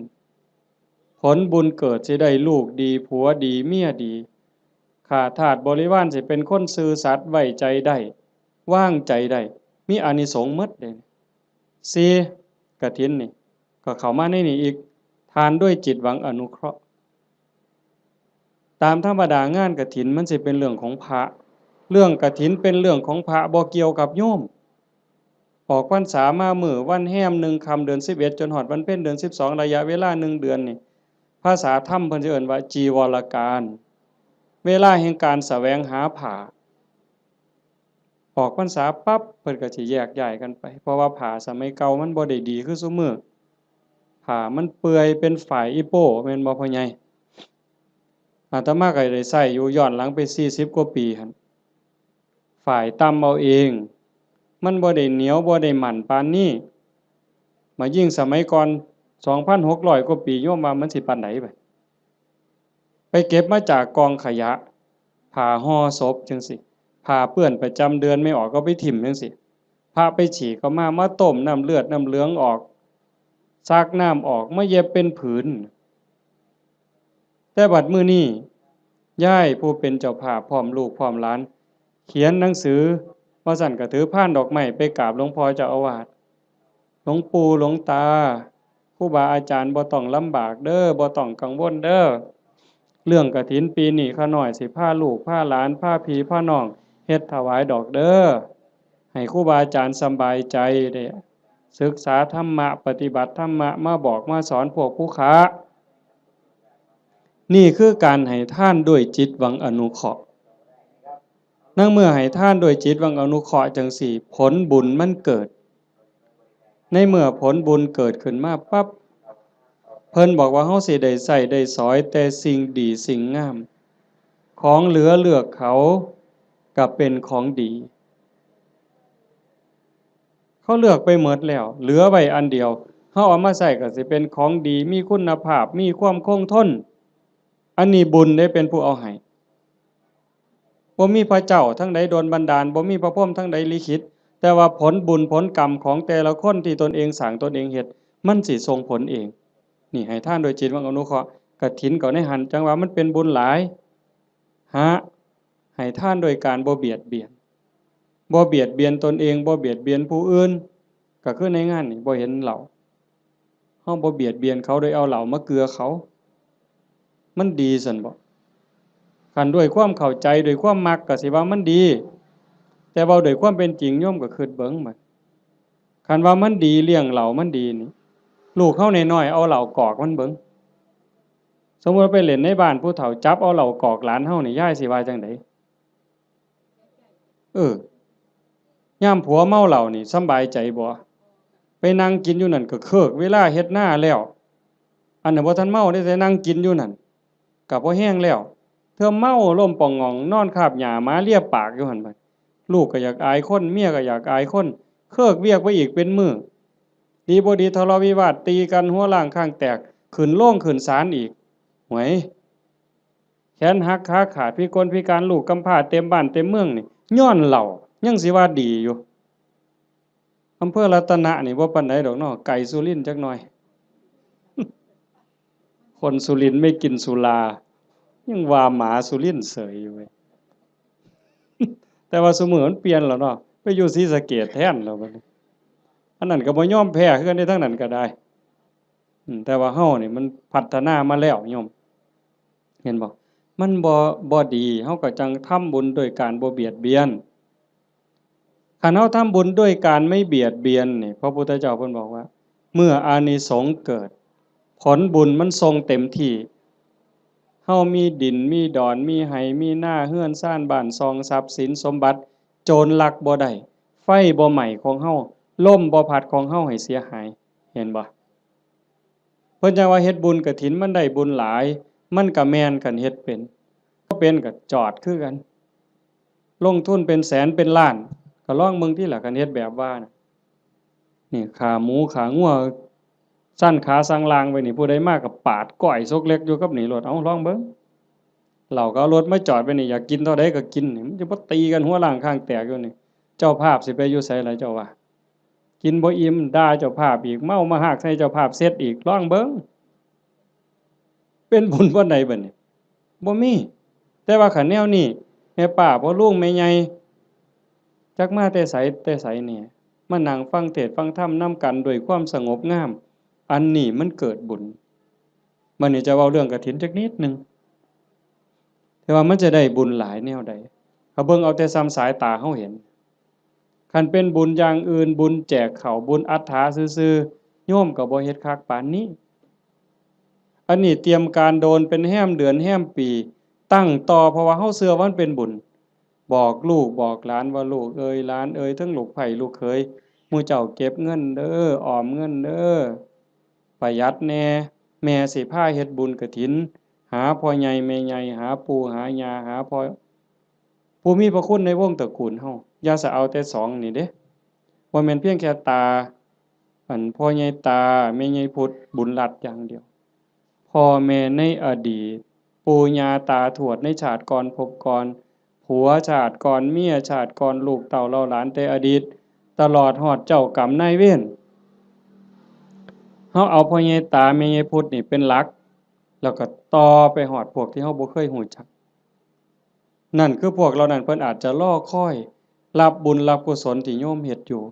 ผลบุญเกิดสิได้ลูกดี ผัวดี เมียดี ข้าทาสบริวารสิเป็นคนซื่อสัตย์ ไว้ใจได้ วางใจได้ มีอานิสงส์หมดเด้ สี่ กฐินนี่ ก็เข้ามาในนี่อีก ทานด้วยจิตหวังอนุเคราะห์ ตามธรรมดางานกฐินมันสิเป็นเรื่องของพระ เรื่องกฐินเป็นเรื่องของพระ บ่เกี่ยวกับโยม ออกพรรษามามื้อวันแฮมหนึ่งค่ำเดือนสิบเอ็ด จนฮอดวันเพ็ญเดือนสิบสอง ระยะเวลาหนึ่งเดือนนี่ ภาษาธรรมเพิ่นสิเอิ้นว่าจีวรกาล เวลาแห่งการแสวงหาผ้า ออกพรรษาปั๊บเพิ่นก็สิแยกย้ายกันไป เพราะว่าผ้าสมัยเก่ามันบ่ได้ดีคือซุมื้อ ผ้ามันเปื่อยเป็นฝ้ายอีโป้ แม่นบ่พ่อใหญ่ อาตมาก็ได้ใช้อยู่ย้อนหลังไปสี่สิบกว่าปีหั่น ฝ้ายตำเอาเอง มันบ่ได้เหนียวบ่ได้มั่นปานนี้ มายิ่งสมัยก่อน สองพันหกร้อยกว่าปี โยมว่ามันสิปานใดบัด ไปเก็บมาจากกองขยะ ผ้าห่อศพจั่งซี้ ผ้าเปื้อนประจำเดือนไม่ออกก็ไปถิ่มจั่งซี้ พระไปฉี่ก็มา มาต้มน้ำเลือดน้ำเหลืองออก ซักน้ำออก มาเย็บเป็นผืน แต่บัดมื้อนี้ ยายผู้เป็นเจ้าภาพพร้อมลูกพร้อมหลาน เขียนหนังสือ ว่าซั่นก็ถือพานดอกไม้ไปกราบหลวงพ่อเจ้าอาวาส หลวงปู่หลวงตา ครูบาอาจารย์บ่ต้องลำบากเด้อ บ่ต้องกังวลเด้อ เรื่องกฐินปีนี้ข้าน้อยสิพาลูกพาหลานพาพี่พาน้องเฮ็ดถวายดอกเด้อ ให้ครูบาอาจารย์สำบายใจ ได้ศึกษาธรรมะ ปฏิบัติธรรมะ มาบอกมาสอนพวกผู้ค้า นี่คือการให้ทานด้วยจิตหวังอนุเคราะห์ ในเมื่อให้ทานด้วยจิตหวังอนุเคราะห์จั่งซี้ ผลบุญมันเกิด ในเมื่อผลบุญเกิดขึ้นมาปั๊บ เพิ่นบอกว่าเฮาสิได้ใช้ได้สอยแต่สิ่งดีสิ่งงาม ของเหลือเลือกเขาก็เป็นของดี เขาเลือกไปหมดแล้ว เหลือไว้อันเดียว เฮาเอามาใช้ก็สิเป็นของดี มีคุณภาพ มีความคงทน อันนี้บุญเด้เป็นผู้เอาให้ บ่มีพระเจ้าทางใดดลบันดาล บ่มีพระพรหมทางใดลิขิต แต่ว่าผลบุญผลกรรมของแต่ละคนที่ตนเองสร้างตนเองเฮ็ด มันสิส่งผลเอง นี่ให้ทานโดยจิตหวังอนุเคราะห์ กฐินก็ในหั้น จั่งว่ามันเป็นบุญหลาย หา ให้ทานโดยการบ่เบียดเบียน บ่เบียดเบียนตนเอง บ่เบียดเบียนผู้อื่น ก็คือในงานนี่บ่เห็นเหล้า เฮาบ่เบียดเบียนเขาโดยเอาเหล้ามาเกือเขา มันดีซั่นบ่ คันด้วยความเข้าใจ ด้วยความมักก็สิว่ามันดี แต่เว้าด้วยความเป็นจริง โยมก็คิดเบิ่งบัด คันว่ามันดี เลี้ยงเหล้ามันดีนี่ ลูกเฮาน้อยๆ เอาเหล้ากอกมันเบิ่ง สมมุติว่าไปเล่นในบ้านผู้เฒ่า จับเอาเหล้ากอกหลานเฮานี่ ยายสิว่าจั่งใด เออ ยามผัวเมาเหล้านี่สำบายใจบ่ ไปนั่งกินอยู่นั่นก็เคิกเวลาเฮ็ดนาแล้ว อันนั้นบ่ทันเมาเด้ แต่นั่งกินอยู่นั่น ก็พอแฮงแล้ว เทื่อเมาล้มป่องหง่อง นอนคาบหญ้าหมาเลียปากอยู่หั่นบัด ลูกก็อยากอายคน เมียก็อยากอายคน เคิกเวียกไปอีกเป็นมื้อ ดีบ่ดีทะเลาะวิวาทตีกัน หัวล้างข้างแตก ขึ้นโรงขึ้นศาลอีก หวย แขนหักขาขาด พิกลพิการ ลูกกำพร้าเต็มบ้านเต็มเมืองนี่ ย้อนเหล้า ยังสิว่าดีอยู่ อำเภอรัตนะนี่บ่ปานใดดอกเนาะ ไกลสุรินทร์จักหน่อย คนสุรินทร์ไม่กินสุรา ยังว่าหมาสุรินทร์เสยอยู่เว้ย แต่ว่าซุมื้อมันเปลี่ยนแล้วเนาะ ไปอยู่ศรีสะเกษแทนแล้วบัดนี้ อันนั้นก็บ่ยอมแพ้คือกันเด้ ทางนั้นก็ได้ อืม แต่ว่าเฮานี่มันพัฒนามาแล้วโยม เห็นบ่ มันบ่ บ่ดี เฮาก็จั่งทำบุญโดยการบ่เบียดเบียน คันเฮาทำบุญด้วยการไม่เบียดเบียนนี่ พระพุทธเจ้าเพิ่นบอกว่า เมื่ออานิสงส์เกิด ผลบุญมันส่งเต็มที่ เฮามีดิน มีดอน มีไฮ่ มีนา เฮือนซาน บ้านช่อง ทรัพย์สินสมบัติ โจรลักบ่ได้ ไฟบ่ไหม้ของเฮา ลมบ่พัดของเฮาให้เสียหาย เห็นบ่ เพิ่นจั่งว่าเฮ็ดบุญกฐินมันได้บุญหลาย มันก็แม่นคันเฮ็ดเป็น บ่เป็นก็จอดคือกัน ลงทุนเป็นแสนเป็นล้าน ก็ลองเบิ่งติล่ะ คันเฮ็ดแบบว่าน่ะ นี่ขาหมูขางัว สั่นขาสั่งลางไว้นี่ ผู้ใดมาก็ปาดก้อยซกเล็กอยู่กับนี่โลด เอ้า ลองเบิ่ง เหล้าก็เอารถมาจอดไว้นี่ อยากกินเท่าใดก็กินนี่ มันจะบ่ตีกันหัวล้างข้างแตกอยู่นี่ เจ้าภาพสิไปอยู่ไสล่ะเจ้าว่า กินบ่อิ่ม ด่าเจ้าภาพอีก เมามาฮากใส่เจ้าภาพเสร็จอีก ลองเบิ่ง เป็นบุญปานใดบัดนี้ บ่มี แต่ว่าคันแนวนี้ แม่ป้าพ่อลุงแม่ใหญ่ จักมาแต่ไสแต่ไสนี่ มานั่งฟังเทศน์ฟังธรรมนำกันด้วยความสงบงาม อันนี้มันเกิดบุญ บัดนี้จะเว้าเรื่องกฐินจักนิดหนึ่ง แต่ว่ามันจะได้บุญหลายแนวใด ถ้าเบิ่งเอาแต่ส่ำสายตาเฮาเห็น คันเป็นบุญอย่างอื่น บุญแจกข้าว บุญอัฏฐาซื่อๆ โยมก็บ่เฮ็ดคักปานนี้ อันนี้เตรียมการโดนเป็นแฮมเดือนแฮมปี ตั้งต่อ เพราะว่าเฮาเชื่อว่ามันเป็นบุญ บอกลูกบอกหลานว่า ลูกเอยหลานเอย ทั้งลูกใภ้ลูกเขย หมู่เจ้าเก็บเงินเด้อ ออมเงินเด้อ ประหยัดแหน่ แม่สิพาเฮ็ดบุญกฐิน หาพ่อใหญ่แม่ใหญ่ หาปู่หาย่า หาพ่อ ผู้มีพระคุณในวงตระกูลเฮา อย่าสะเอาแต่สองนี่เด้ บ่แม่นเพียงแค่ตา อันพ่อใหญ่ตา แม่ใหญ่พุทธ บุญรัตน์อย่างเดียว พ่อแม่ในอดีต ปู่ย่าตาทวดในชาติก่อนภพก่อน ผัวชาติก่อน เมียชาติก่อน ลูกเต้าเหล่าหลานแต่อดีต ตลอดฮอดเจ้ากรรมนายเวร เฮาเอาพ่อใหญ่ตา แม่ใหญ่พุทธนี่เป็นหลัก แล้วก็ต่อไปฮอดพวกที่เฮาบ่เคยฮู้จัก นั่นคือพวกเหล่านั้นเพิ่นอาจจะรอคอยรับบุญรับกุศลที่โยมเฮ็ดอยู่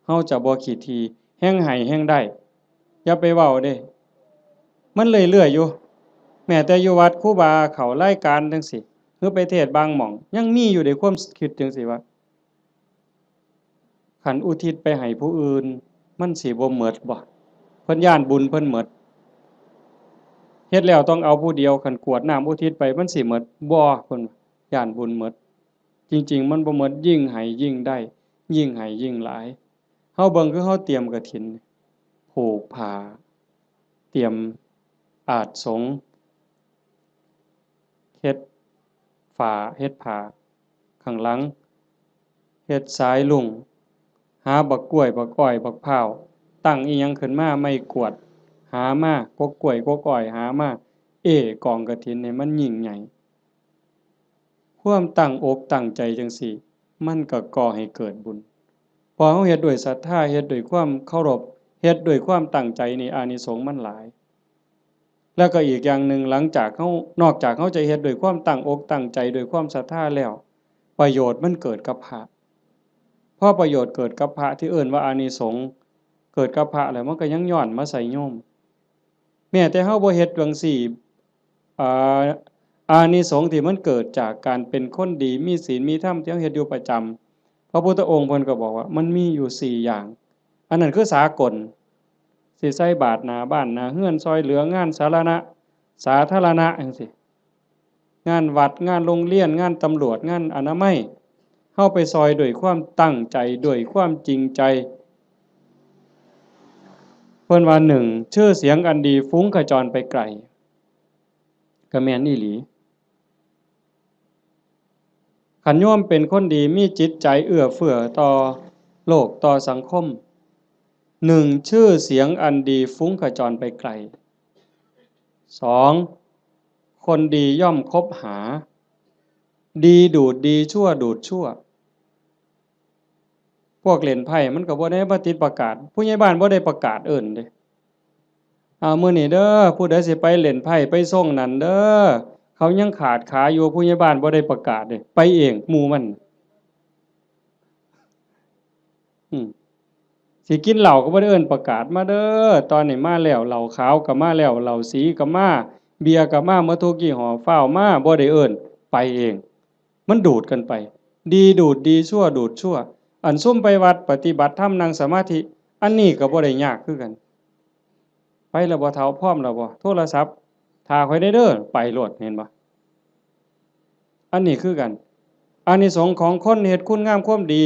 เฮาจะบ่ขี้ถี่ แฮ่งให้แฮ่งได้ อย่าไปเว้าเด้ มันเรื่อยๆอยู่ แม้แต่อยู่วัดครูบาเข้ารายการจั่งซี้ หรือไปเทศน์บางหม่อง ยังมีอยู่เด้ ความคิดจั่งซี้ว่า คันอุทิศไปให้ผู้อื่น มันสิบ่หมดบ่ เพิ่นย้านบุญเพิ่นหมด เฮ็ดแล้วต้องเอาผู้เดียว คันกรวดน้ำอุทิศไป มันสิหมดบ่ เพิ่นย้านบุญหมด จริงๆ มันบ่หมด ยิ่งให้ยิ่งได้ ยิ่งให้ยิ่งหลาย เฮาเบิ่งคือเฮาเตรียมกฐิน ผูกผ้า เตรียมอาสน์สงฆ์ เฮ็ดฝา เฮ็ดผ้า ข้างหลัง เฮ็ดสายลุง หาบักกล้วย บักอ้อย บักพร้าว ตั้งอิหยังขึ้นมา ไม้กวาด หามา กกกล้วย กกอ้อย หามา เอ้กองกฐินให้มันยิ่งใหญ่ ความตั้งอกตั้งใจจั่งซี้ มันก็ก่อให้เกิดบุญ พอเฮาเฮ็ดด้วยศรัทธา เฮ็ดด้วยความเคารพ เฮ็ดด้วยความตั้งใจนี่ อานิสงส์มันหลาย แล้วก็อีกอย่างหนึ่ง หลังจากเฮา นอกจากเฮาจะเฮ็ดด้วยความตั้งอกตั้งใจ ด้วยความศรัทธาแล้ว ประโยชน์มันเกิดกับพระ พอประโยชน์เกิดกับพระ ที่เอิ้นว่าอานิสงส์เกิดกับพระแล้ว มันก็ยังย้อนมาใส่โยม แม้แต่เฮาบ่เฮ็ดจั่งซี้ อ่า อานิสงส์ที่มันเกิดจากการเป็นคนดี มีศีล มีธรรม ที่เฮาเฮ็ดอยู่ประจำ พระพุทธองค์เพิ่นก็บอกว่ามันมีอยู่สี่อย่าง อันนั้นคือสากล สิใส่บาตรหน้าบ้านหน้าเฮือน ซ่อยเหลืองานสาธารณะ สาธารณะจั่งซี้ งานวัด งานโรงเรียน งานตำรวจ งานอนามัย เฮาไปซ่อยด้วยความตั้งใจ ด้วยความจริงใจ เพิ่นว่า หนึ่ง ชื่อเสียงอันดีฟุ้งขจรไปไกล ก็แม่นอีหลี คันโยมเป็นคนดี มีจิตใจเอื้อเฟื้อต่อโลก ต่อสังคม หนึ่ง ชื่อเสียงอันดีฟุ้งขจรไปไกล สอง คนดีย่อมคบหา ดีดูดดี ชั่วดูดชั่ว พวกเล่นไพ่มันก็บ่ได้มาติดประกาศ ผู้ใหญ่บ้านบ่ได้ประกาศเอิ้นเด้ "เอามื้อนี้เด้อ ผู้ใดสิไปเล่นไพ่ไปซ่งนั่นเด้อ เขายังขาดขาอยู่" ผู้ใหญ่บ้านบ่ได้ประกาศเด้ ไปเองหมู่มัน อืม สิกินเหล้าก็บ่ได้เอิ้นประกาศ "มาเด้อ ตอนนี้มาแล้ว เหล้าขาวก็มาแล้ว เหล้าสีก็มา เบียร์ก็มา หมดทุกยี่ห้อ ฟ้าวมา" บ่ได้เอิ้น ไปเอง มันดูดกันไป ดีดูดดี ชั่วดูดชั่ว อันซุมไปวัดปฏิบัติธรรมนั่งสมาธิ อันนี้ก็บ่ได้ยากคือกัน ไปแล้วบ่เฒ่า พร้อมแล้วบ่ โทรศัพท์ "ถ้าข้อยแหน่เด้อ" ไปโลด เห็นบ่ อันนี้คือกัน อานิสงส์ของคนเฮ็ดคุณงามความดี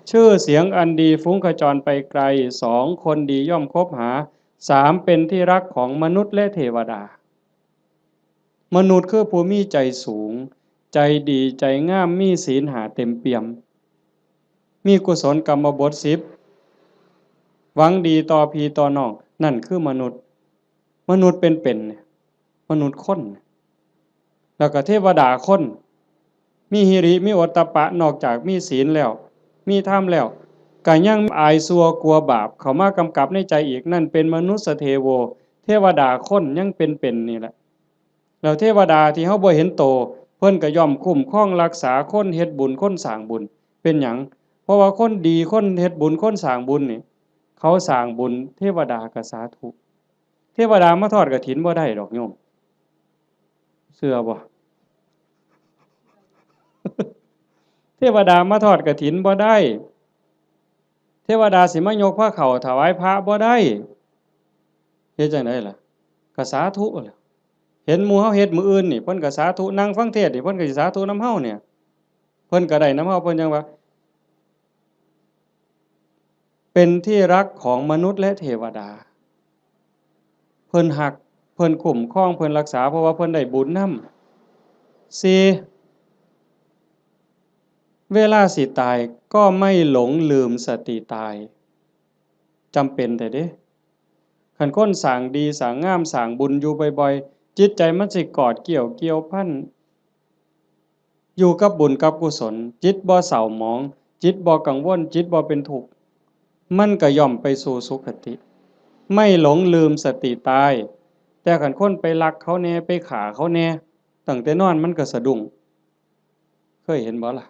ชื่อเสียงอันดีฟุ้งขจรไปไกล สอง คนดีย่อมคบหา สาม เป็นที่รักของมนุษย์และเทวดา มนุษย์คือผู้มีใจสูง ใจดี ใจงาม มีศีลห้าเต็มเปี่ยม มีกุศลกรรมบทสิบ หวังดีต่อพี่ต่อน้อง นั่นคือมนุษย์ มนุษย์เป็นๆ เนี่ย มนุษย์คน แล้วก็เทวดาคน มีหิริ มีโอตตัปปะ นอกจากมีศีลแล้ว มีธรรมแล้ว ก็ยังอายชั่วกลัวบาปเข้ามากำกับในใจอีก นั่นเป็นมนุสสเทโว เทวดาคนยังเป็นๆ นี่แหละ แล้วเทวดาที่เฮาบ่เห็นโต เพิ่นก็ย่อมคุ้มครองรักษาคนเฮ็ดบุญ คนสร้างบุญ เป็นหยัง เพราะว่าคนดี คนเฮ็ดบุญ คนสร้างบุญนี่ เขาสร้างบุญ เทวดาก็สาธุ เทวดามาทอดกฐินบ่ได้ดอกโยม เชื่อบ่ เทวดามาทอดกฐินบ่ได้ เทวดาสิมายกพาเข้าถวายพระบ่ได้ เฮ็ดจั่งใดล่ะ ก็สาธุแหละ เห็นหมู่เฮาเฮ็ดมื้ออื่นนี่ เพิ่นก็สาธุ นั่งฟังเทศน์นี่ เพิ่นก็สิสาธุนำเฮาเนี่ย เพิ่น พิ่นก็ได้นำเฮา เพิ่นจั่งว่า เป็นที่รักของมนุษย์และเทวดา เพิ่นฮัก เพิ่นคุ้มครอง เพิ่นรักษา เพราะว่าเพิ่นได้บุญนำ สี่ เวลาสิตายก็ไม่หลงลืมสติตาย จำเป็นแท้เด้ คันคนสร้างดีสร้างงามสร้างบุญอยู่บ่อยๆ จิตใจมันสิกอดเกี่ยวเกี่ยวพัน อยู่กับบุญกับกุศล จิตบ่เศร้าหมอง จิตบ่กังวล จิตบ่เป็นทุกข์ มันก็ย่อมไปสู่สุคติ ไม่หลงลืมสติตาย แต่คันคนไปลักเขาแหน่ ไปฆ่าเขาแหน่ ตั้งแต่นอนมันก็สะดุ้ง เคยเห็นบ่ล่ะ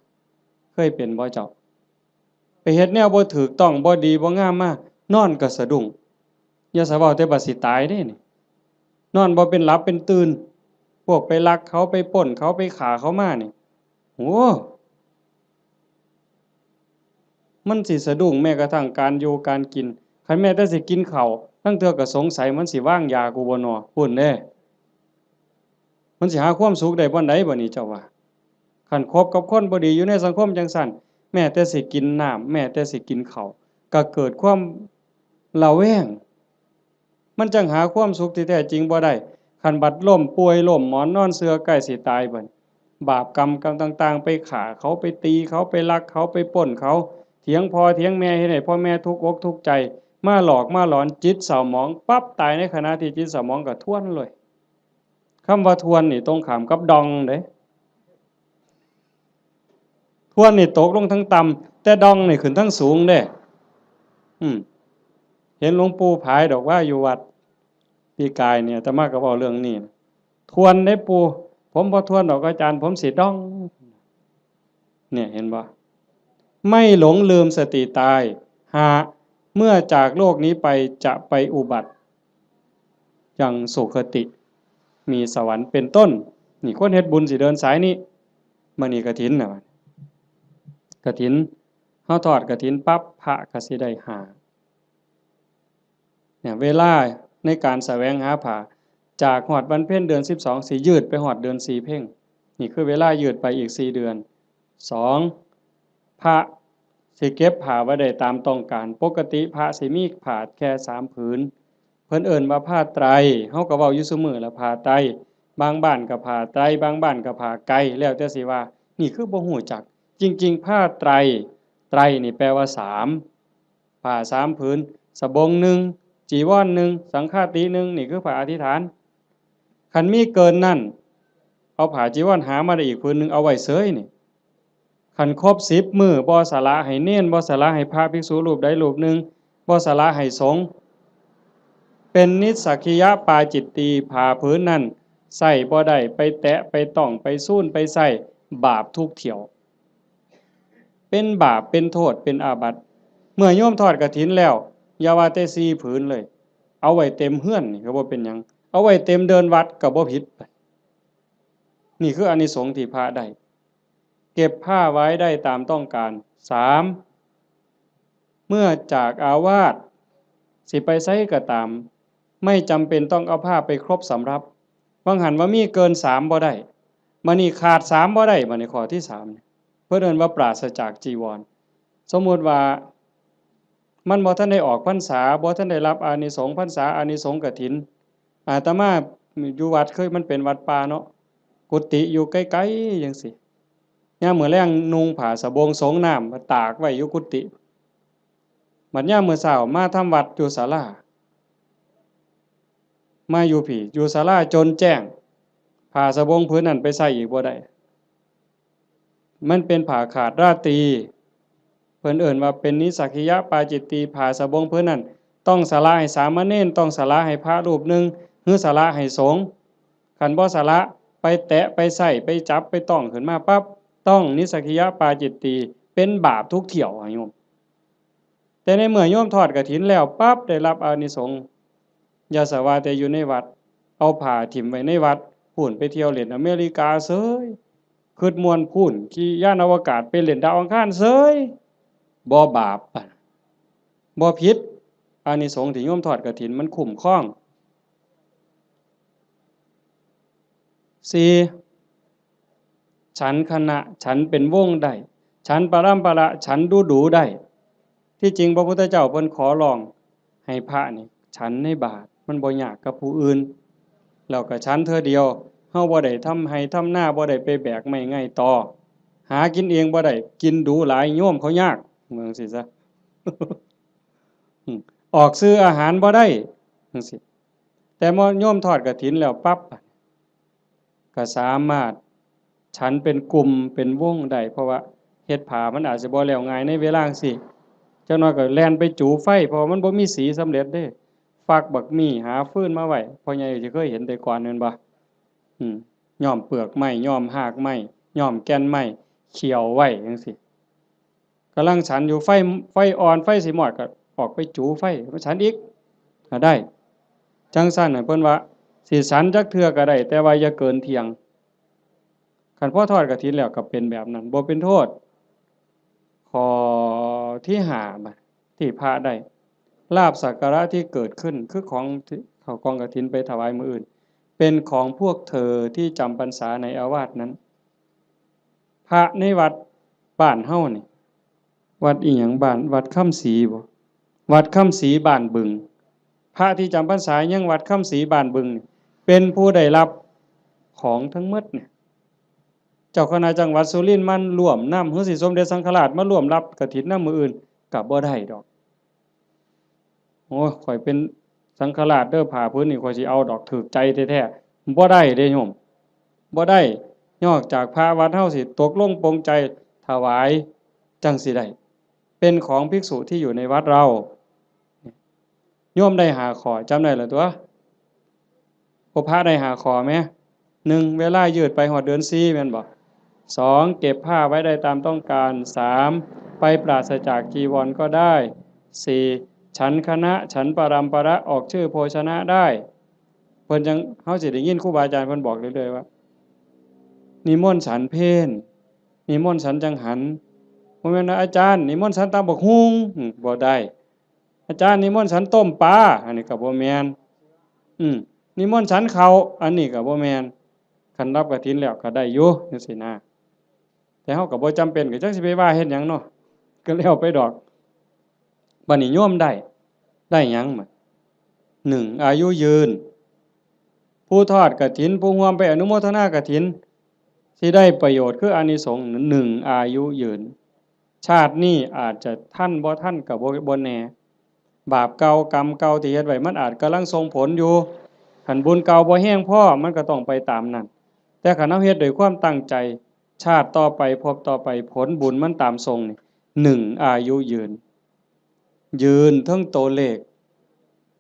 เคยเป็นบ่เจ้า ไปเฮ็ดแนวบ่ถูกต้อง บ่ดีบ่งามมา นอนก็สะดุ้ง อย่าสะเว้าแต่บัดสิตายเด้นี่ นอนบ่เป็นหลับเป็นตื่น พวกไปลักเขา ไปปล้นเขา ไปฆ่าเขามานี่ โอ้ มันสิสะดุ้งแม้กระทั่งการอยู่การกิน คันแม้แต่สิกินข้าว ลางเทื่อก็สงสัยมันสิวางยากูบ่น้อ พู้นเด้ มันสิหาความสุขได้บ่อนใดบ่นี่เจ้าว่า คันคบกับคนบ่ดีอยู่ในสังคมจั่งซั้น แม้แต่สิกินน้ำ แม้แต่สิกินข้าว ก็เกิดความระแวง มันจั่งหาความสุขที่แท้จริงบ่ได้ คันบัดล้มป่วยล้มหมอนนอนเสื่อใกล้สิตายบัด บาปกรรมกรรมต่างๆ ไปฆ่าเขา ไปตีเขา ไปลักเขา ไปปล้นเขา เถียงพ่อเถียงแม่ เฮ็ดให้พ่อแม่ทุกข์อกทุกข์ใจ มาหลอกมาหลอน จิตเศร้าหมองปั๊บ ตายในขณะที่จิตเศร้าหมองก็ทวนเลย คำว่าทวนนี่ตรงข้ามกับดองเด้ ทวนนี่ตกลงทางต่ำ แต่ดองนี่ขึ้นทางสูงเด้ อืม เห็นหลวงปู่ผายดอกว่าอยู่วัด ปีกายเนี่ย อาตมาก็เว้าเรื่องนี้ ทวนเด้ปู่ ผมบ่ทวนดอกอาจารย์ ผมสิดอง เนี่ย เห็นบ่ ไม่หลงลืมสติตาย ห้า เมื่อจากโลกนี้ไปจะไปอุบัติ ยังสุคติ มีสวรรค์เป็นต้น นี่คนเฮ็ดบุญสิเดินสายนี้ มื้อนี้กฐินน่ะ กฐิน เฮาทอดกฐินปั๊บ พระก็สิได้ห้า เนี่ย เวลาในการแสวงหาผ้า จากฮอดวันเพ็ญเดือนสิบสอง สิยืดไปฮอดเดือนสี่เพ็ญ นี่คือเวลายืดไปอีกสี่เดือน สอง พระสิเก็บผ้าไว้ได้ตามต้องการ ปกติพระสิมีผ้าแค่สามผืน เพิ่นเอิ้นว่าผ้าไตร เฮาก็เว้าอยู่ซุมื้อละ ผ้าไตร บางบ้านก็ผ้าไตร บางบ้านก็ผ้าไก แล้วแต่สิว่า นี่คือบ่ฮู้จัก จริงๆ ผ้าไตร ไตรนี่แปลว่าสาม ผ้าสามผืน สบงหนึ่ง จีวรหนึ่ง สังฆาติหนึ่ง นี่คือผ้าอธิษฐาน คันมีเกินนั้น เอาผ้าจีวรหามาได้อีกผืนหนึ่ง เอาไว้เสยนี่ คันครบสิบมื้อ บ่สละให้เณร บ่สละให้พระภิกษุรูปใดรูปหนึ่ง บ่สละให้สงฆ์ เป็นนิสสักขิยปาจิตตี ผ้าผืนนั้นใส่บ่ได้ ไปแตะ ไปต้อง ไปซูน ไปใส่ บาปทุกเที่ยว เป็นบาป เป็นโทษ เป็นอาบัติ เมื่อโยมทอดกฐินแล้ว อย่าว่าแต่สี่ผืนเลย เอาไว้เต็มเฮือนนี่ก็บ่เป็นหยัง เอาไว้เต็มเดินวัดก็บ่ผิด นี่คืออานิสงส์ที่พระได้ เก็บผ้าไว้ได้ตามต้องการ สาม เมื่อจากอาวาส สิไปไสก็ตาม ไม่จำเป็นต้องเอาผ้าไปครบสำรับ ว่างหั้นว่ามีเกินสามบ่ได้ บัดนี้ขาดสามบ่ได้ บัดนี้ข้อที่สามเนี่ย เพิ่นเอิ้นว่าปราศจากจีวร สมมุติว่า มันบ่ทันได้ออกพรรษา บ่ทันได้รับอานิสงส์พรรษา อานิสงส์กฐิน อาตมาอยู่วัด เคยมันเป็นวัดป่าเนาะ กุฏิอยู่ไกลๆจั่งซี้ ยามมื้อแลงนุ่งผ้าสบงสงน้ำมาตากไว้อยู่กุฏิ บัดยามมื้อเช้ามาทำวัดอยู่ศาลา มาอยู่พี้ อยู่ศาลาจนแจ้ง ผ้าสบงผืนนั้นไปใส่อีกบ่ได้ มันเป็นผ้าขาดราตรี เพิ่นเอิ้นว่าเป็นนิสสักขิยปาจิตตี ผ้าสบงผืนนั้น ต้องสละให้สามเณร ต้องสละให้พระรูปหนึ่ง หรือสละให้สงฆ์ คันบ่สละ ไปแตะ ไปใส่ ไปจับ ไปต้องขึ้นมาปั๊บ ต้องนิสสักขิยปาจิตตี เป็นบาปทุกเที่ยวอะโยม แต่ในเมื่อโยมทอดกฐินแล้วปั๊บ ได้รับอานิสงส์ อย่าสะว่าแต่อยู่ในวัด เอาผ้าถิ่มไว้ในวัด พู้นไปเที่ยวเล่นอเมริกาเสย คิดม่วนพู้น ขี่ยานอวกาศไปเล่นดาวอังคารเสย บ่บาป บ่ผิด อานิสงส์ที่โยมทอดกฐินมันคุ้มครอง สี่ ฉันคณะ ฉันเป็นวงได้ ฉันปรัมปรา ฉันดูดูได้ ที่จริงพระพุทธเจ้าเพิ่นขอร้องให้พระนี่ฉันในบาตร มันบ่ยากกับผู้อื่น แล้วก็ฉันเทื่อเดียว เฮาบ่ได้ทำไฮ่ทำนา บ่ได้ไปแบกไม้ไงต่อ หากินเองบ่ได้ กินดูหลายโยมเขายาก ว่าจั่งซี้ซะ อืม ออกซื้ออาหารบ่ได้ จั่งซี้ แต่พอโยมทอดกฐินแล้วปั๊บ ก็สามารถฉันเป็นกลุ่มเป็นวงได้ เพราะว่าเฮ็ดผ้ามันอาจสิบ่แล้วง่ายในเวลาจั่งซี้ จักหน่อยก็แล่นไปจูไฟ เพราะว่ามันบ่มีสีสำเร็จเด้ ฟักบักมี่ หาฟืนมาไว้ พ่อใหญ่สิเคยเห็นแต่ก่อนแม่นบ่ อืม ย้อมเปลือกไม้ ย้อมฮากไม้ ย้อมแก่นไม้ เคี่ยวไว้จั่งซี้ กำลังฉันอยู่ ไฟ ไฟอ่อน ไฟสิมอดก็ออกไปจูไฟมาฉันอีก ก็ได้ จั่งซั้นน่ะ เพิ่นว่าสิฉันจักเทื่อก็ได้ แต่ว่าอย่าเกินเที่ยง คันพอทอดกฐินแล้วก็เป็นแบบนั้น บ่เป็นโทษ ข้อที่ห้า บัด ที่พระได้ ลาภสักการะที่เกิดขึ้น คือของที่เข้ากองกฐินไปถวายมื้ออื่น เป็นของพวกเธอที่จำพรรษาในอาวาสนั้น พระในวัดบ้านเฮานี่ วัดอิหยัง บ้าน วัดคำศรีบ่ วัดคำศรีบ้านบึง พระที่จำพรรษายังวัดคำศรีบ้านบึงนี่ เป็นผู้ได้รับของทั้งหมดเนี่ย เจ้าคณะจังหวัดสุรินทร์มาร่วมนำ หรือสิสมเด็จสังฆราชมาร่วมรับกฐินนำมื้ออื่น ก็บ่ได้ดอก โอ้ย ข้อยเป็นสังฆราชเด้อ ผ้าผืนนี้ข้อยสิเอาดอก ถูกใจแท้ๆ บ่ได้เด้โยม บ่ได้ นอกจากพระวัดเฮาสิตกลงปลงใจถวาย จั่งสิได้ เป็นของภิกษุที่อยู่ในวัดเรา โยมได้ห้าข้อ จำได้แล้วตั๊ว พวกพระได้ห้าข้อแหม หนึ่ง เวลายืดไปฮอดเดือนสี่ แม่นบ่ สอง เก็บผ้าไว้ได้ตามต้องการ สาม ไปปราศจากจีวรก็ได้ สี่ ฉันคณะ ฉันปรัมประ ออกชื่อโภชนะได้ เพิ่นจั่ง เฮาสิได้ยินครูบาอาจารย์เพิ่นบอกเรื่อยๆว่า นิมนต์ฉันเพล นิมนต์ฉันจังหัน บ่แม่นว่า อาจารย์ นิมนต์ฉันตำบักหุ่ง อืม บ่ได้ อาจารย์นิมนต์ฉันต้มปลา อันนี้ก็บ่แม่น อืม นิมนต์ฉันข้าว อันนี้ก็บ่แม่น คันรับกฐินแล้วก็ได้อยู่จั่งซี้นะ แต่เฮาก็บ่จำเป็น ก็จักสิไปว่าเฮ็ดหยังเนาะ ก็แล้วไปดอก บัดนี้โยมได้ ได้หยังบัด หนึ่ง อายุยืน ผู้ทอดกฐิน ผู้ร่วมไปอนุโมทนากฐิน สิได้ประโยชน์คืออานิสงส์ หนึ่ง อายุยืน ชาตินี้อาจจะทันบ่ทันก็บ่ บ่แน่ บาปเก่ากรรมเก่าที่เฮ็ดไว้มันอาจกำลังส่งผลอยู่ คันบุญเก่าบ่แฮงพอมันก็ต้องไปตามนั้น แต่คันเฮาเฮ็ดด้วยความตั้งใจ ชาติต่อไปภพต่อไปผลบุญมันตามส่งนี่ หนึ่ง อายุยืน ยืนเทิงตัวเลข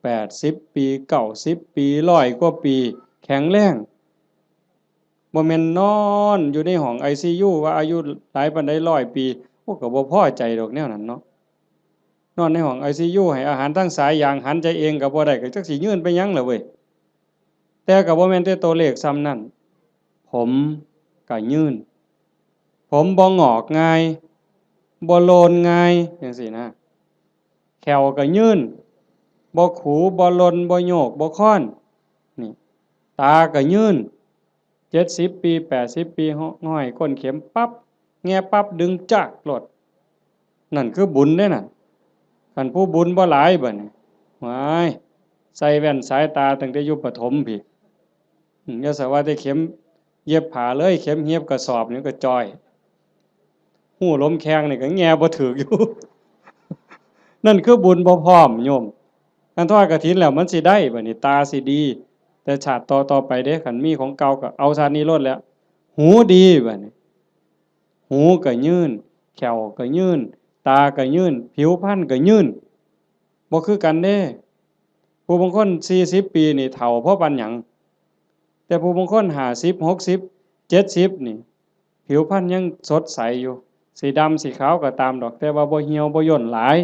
แปดสิบปี เก้าสิบปี ร้อยกว่าปี แข็งแรง บ่แม่นนอนอยู่ในห้องไอซียู ว่าอายุหลายปานใด ร้อยปี โอ้ ก็บ่พอใจดอกแนวนั้นเนาะ นอนในห้องไอซียู ให้อาหารทางสายยาง หันใจเองก็บ่ได้ ก็จักสิยืนไปหยังล่ะเว้ย แต่ก็บ่แม่นแต่ตัวเลขส่ำนั้น ผมก็ยืน ผมบ่งอกง่าย บ่โลนง่าย จั่งซี้นะ แข้วก็ยืน บ่ขู บ่หล่น บ่โยก บ่คอน นี่ ตาก็ยืน เจ็ดสิบปี แปดสิบปี ห้อยก้นเข็มปั๊บ แงะปั๊บ ดึงจากโลด นั่นคือบุญเด้นั่น คันผู้บุญบ่หลายบัดนี้ ว้าย ใส่แว่นสายตาตั้งแต่อยู่ประถมพี้ อืม อย่าสะว่าแต่เข็มเย็บผ้าเลย เข็มเย็บกระสอบนี่ก็จ่อย ฮู้ลมแข้งนี่ก็แงะบ่ถืกอยู่ นั่นคือบุญบ่พร้อมโยม คันทอดกฐินแล้วมันสิได้บัดนี้ ตาสิดี แต่ชาติต่อๆไปเด้ คันมีของเก่าก็เอาชาตินี้โลดแหล้ว หูดีบัดนี้ หูก็ยืน แข้วก็ยืน ตาก็ยืน ผิวพรรณก็ยืน บ่คือกันเด้ ผู้บางคนสี่สิบปีนี่เฒ่าพอปานหยัง แต่ผู้บางคนห้าสิบ หกสิบ เจ็ดสิบนี่ ผิวพรรณยังสดใสอยู่ สิดำสิขาวก็ตามดอก แต่ว่าบ่เหี่ยวบ่ย่นหลาย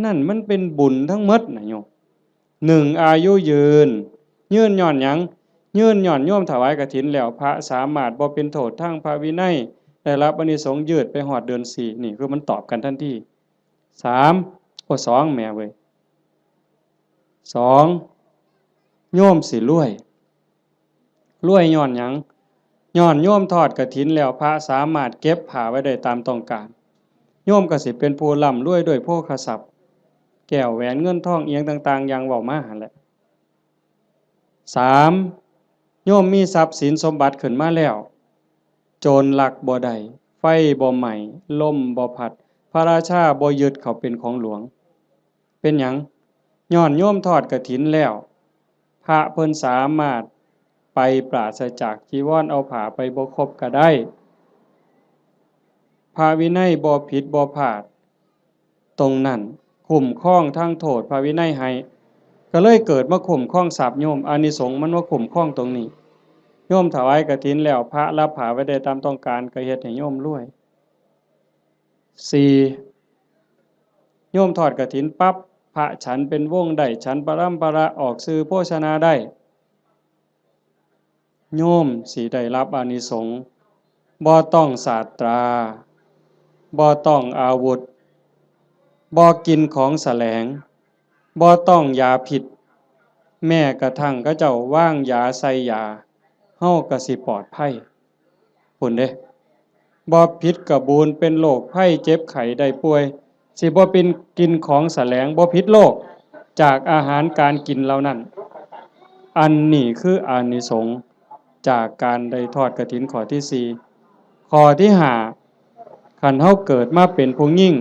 นั่นมันเป็นบุญทั้งหมดนะโยม หนึ่ง อายุยืน ยืนย้อนหยัง ยืนย้อนโยมถวายกฐินแล้ว พระสามารถบ่เป็นโทษทางพระวินัย ได้รับอานิสงส์ยืดไปฮอดเดือนสี่ นี่คือมันตอบกันทันที สาม โอ้ สอง แหมเว้ย สอง โยมสิรวย รวยย้อนหยัง ย้อนโยมทอดกฐินแล้ว พระสามารถเก็บผ้าไว้ได้ตามต้องการ โยมก็สิเป็นผู้ร่ำรวยด้วยโภคทรัพย์ แก้วแหวนเงินทองอิหยังต่างๆ อย่างเว้ามาหั่นแหละ สาม โยมมีทรัพย์สินสมบัติขึ้นมาแล้ว โจรลักบ่ได้ ไฟบ่ไหม้ ลมบ่พัด พระราชาบ่ยึดเขาเป็นของหลวง เป็นหยัง? ย้อนโยมทอดกฐินแล้ว พระเพิ่นสามารถไปปราศจากจีวร เอาผ้าไปบ่ครบก็ได้ พระวินัยบ่ผิดบ่พลาด ตรงนั้นคุ้มครองทั้งโทษพระวินัยให้ ก็เลยเกิดมาคุ้มครองทรัพย์โยม อานิสงส์มันมาคุ้มครองตรงนี้ โยมถวายกฐินแล้ว พระรับผ้าไว้ได้ตามต้องการ ก็เฮ็ดให้โยมรวย สี่ โยมทอดกฐินปั๊บ พระฉันเป็นวงได้ ฉันปรำปรา ออกสื่อโภชนาได้ โยมสิได้รับอานิสงส์ บ่ต้องศาสตรา บ่ต้องอาวุธ บ่กินของแสลง บ่ต้องยาพิษ แม้กระทั่งเขาเจ้าวางยาใส่ยา เฮาก็สิปลอดภัย พู้นเด้ บ่ผิดกะบูน เป็นโรคภัยเจ็บไข้ได้ป่วย สิบ่เป็นกินของแสลง บ่ผิดโรคจากอาหารการกินเหล่านั้น อันนี้คืออานิสงส์จากการได้ทอดกฐินข้อที่สี่ ข้อที่ห้า คันเฮาเกิดมาเป็นผู้หญิง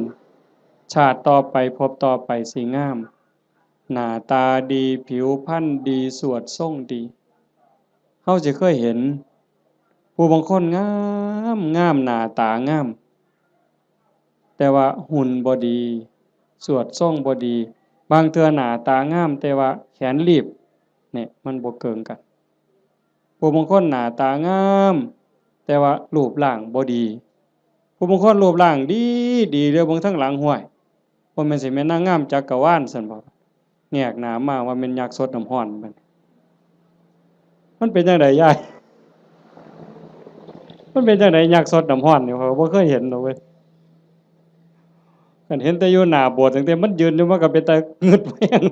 ชาติต่อไปภพต่อไปสิงาม หน้าตาดี ผิวพรรณดี สวดทรงดี เฮาสิเคยเห็น ผู้บางคนงามงาม หน้าตางาม แต่ว่าหุ่นบ่ดี สวดทรงบ่ดี บางเทื่อหน้าตางาม แต่ว่าแขนลีบ เนี่ย มันบ่เกิ่งกัน ผู้บางคนหน้าตางาม แต่ว่ารูปร่างบ่ดี ผู้บางคนรูปร่างดีดี เดียวเบิ่งทางหลัง ห้วย บ่แม่นสิแม่นนางงามจักรวาลซั่นบ่ แงกหน้ามาว่าแม่นยักษ์ซดน้ำร้อนบัดนี้ มันเป็นจั่งใดยาย มันเป็นจั่งใดยักษ์ซดน้ำร้อนนี่ ข้อยก็บ่เคยเห็นดอกเว้ย คันเห็นแต่อยู่หน้าโบสถ์ ตั้งแต่มันยืนอยู่ มันก็เป็นตางึดแฮง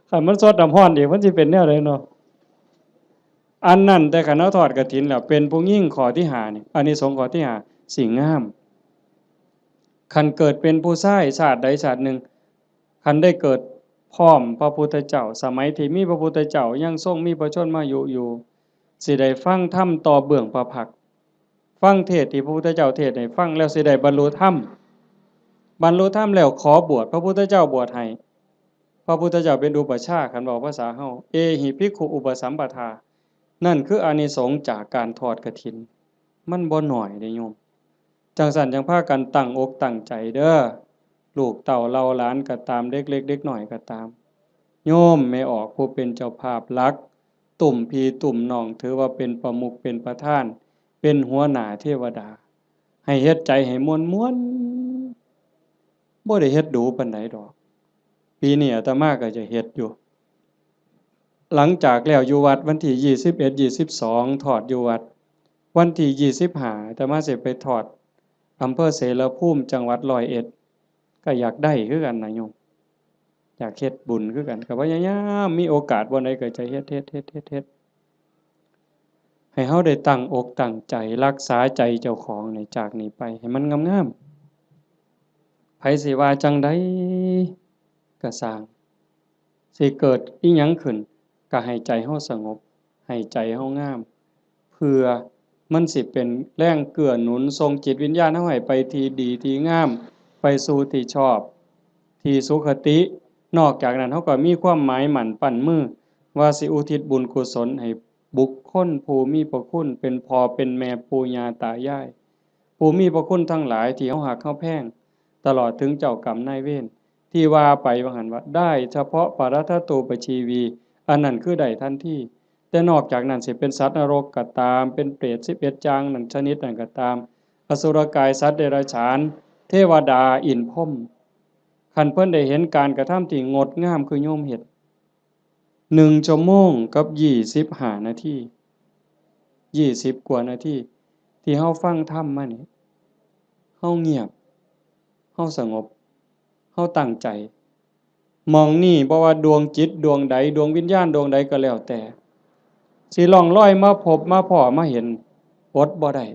คันมันซดน้ำร้อนอีก มันสิเป็นแนวใดเนาะ อันนั้นแต่คันเฮาทอดกฐินแล้ว เป็นผู้หญิงข้อที่ห้านี่ อานิสงส์ข้อที่ห้า สิงาม คันเกิดเป็นผู้ชายชาติใดชาติหนึ่ง คันได้เกิดพร้อมพระพุทธเจ้า สมัยที่มีพระพุทธเจ้ายังทรงมีพระชนมายุอยู่ สิได้ฟังธรรมต่อเบื้องพระพักตร์ ฟังเทศน์ที่พระพุทธเจ้าเทศน์ให้ฟังแล้วสิได้บรรลุธรรม บรรลุธรรมแล้วขอบวช พระพุทธเจ้าบวชให้ พระพุทธเจ้าเป็นอุปัชฌาย์ คันเว้าภาษาเฮา เอหิภิกขุอุปสัมปทา นั่นคืออานิสงส์จากการทอดกฐิน มันบ่น้อยเด้โยม จั่งซั้นจั่งพากันตั้งอกตั้งใจเด้อ ลูกเต้าเหล่าหลานก็ตาม เด็กเล็กเด็กน้อยก็ตาม โยมแม่ออกผู้เป็นเจ้าภาพหลัก ตุ้มพี่ตุ้มน้อง ถือว่าเป็นประมุขเป็นประธาน เป็นหัวหน้าเทวดา ให้เฮ็ดใจให้ม่วนๆ บ่ได้เฮ็ดดูปานใดดอก ปีนี้อาตมาก็จะเฮ็ดอยู่ หลังจากแล้วอยู่วัดวันที่ยี่สิบเอ็ด ยี่สิบสอง ทอดอยู่วัด วันที่ยี่สิบห้า อาตมาสิไปทอดอำเภอเสรภูมิ จังหวัดร้อยเอ็ด ก็อยากได้คือกันนะโยม อยากเฮ็ดบุญคือกัน ก็พยายามมีโอกาสบ่อนใดก็จะเฮ็ด เฮ็ด เฮ็ด เฮ็ด เฮ็ด ให้เฮาได้ตั้งอกตั้งใจรักษาใจเจ้าของนี่ จากนี้ไปให้มันงามๆ ไผสิว่าจั่งใดก็ซ่าง สิเกิดอิหยังขึ้น ก็ให้ใจเฮาสงบ ให้ใจเฮางาม เพื่อมันสิเป็นแรงเกื้อหนุนส่งจิตวิญญาณเฮาให้ไปที่ดีที่งาม ไปสู่ที่ชอบ ที่สุคติ นอกจากนั้นเฮาก็มีความหมายมั่นปั้นมือ ว่าสิอุทิศบุญกุศลให้บุคคลผู้มีพระคุณ เป็นพ่อเป็นแม่ปู่ย่าตายาย ผู้มีพระคุณทั้งหลายที่เฮาฮักเฮาแพง ตลอดถึงเจ้ากรรมนายเวร ที่ว่าไปว่าหั่นว่า ได้เฉพาะปรัตถตูปชีวี อันนั้นคือได้ทันที แต่นอกจากนั้นสิเป็นสัตว์นรกก็ตาม เป็นเปรตสิบเอ็ดอย่างนั้นชนิดนั้นก็ตาม อสุรกาย สัตว์เดรัจฉาน เทวดา อินทร์พรหม คันเพิ่นได้เห็นการกระทำที่งดงามคือโยมเฮ็ด หนึ่งชั่วโมงกับยี่สิบห้านาที ยี่สิบกว่านาที ที่เฮาฟังธรรมมานี่ เฮาเงียบ เฮาสงบ เฮาตั้งใจ หม่องนี้บ่ว่าดวงจิตดวงใด ดวงวิญญาณดวงใดก็แล้วแต่ สิล่องลอยมาพบมาพ้อมาเห็น อดบ่ได้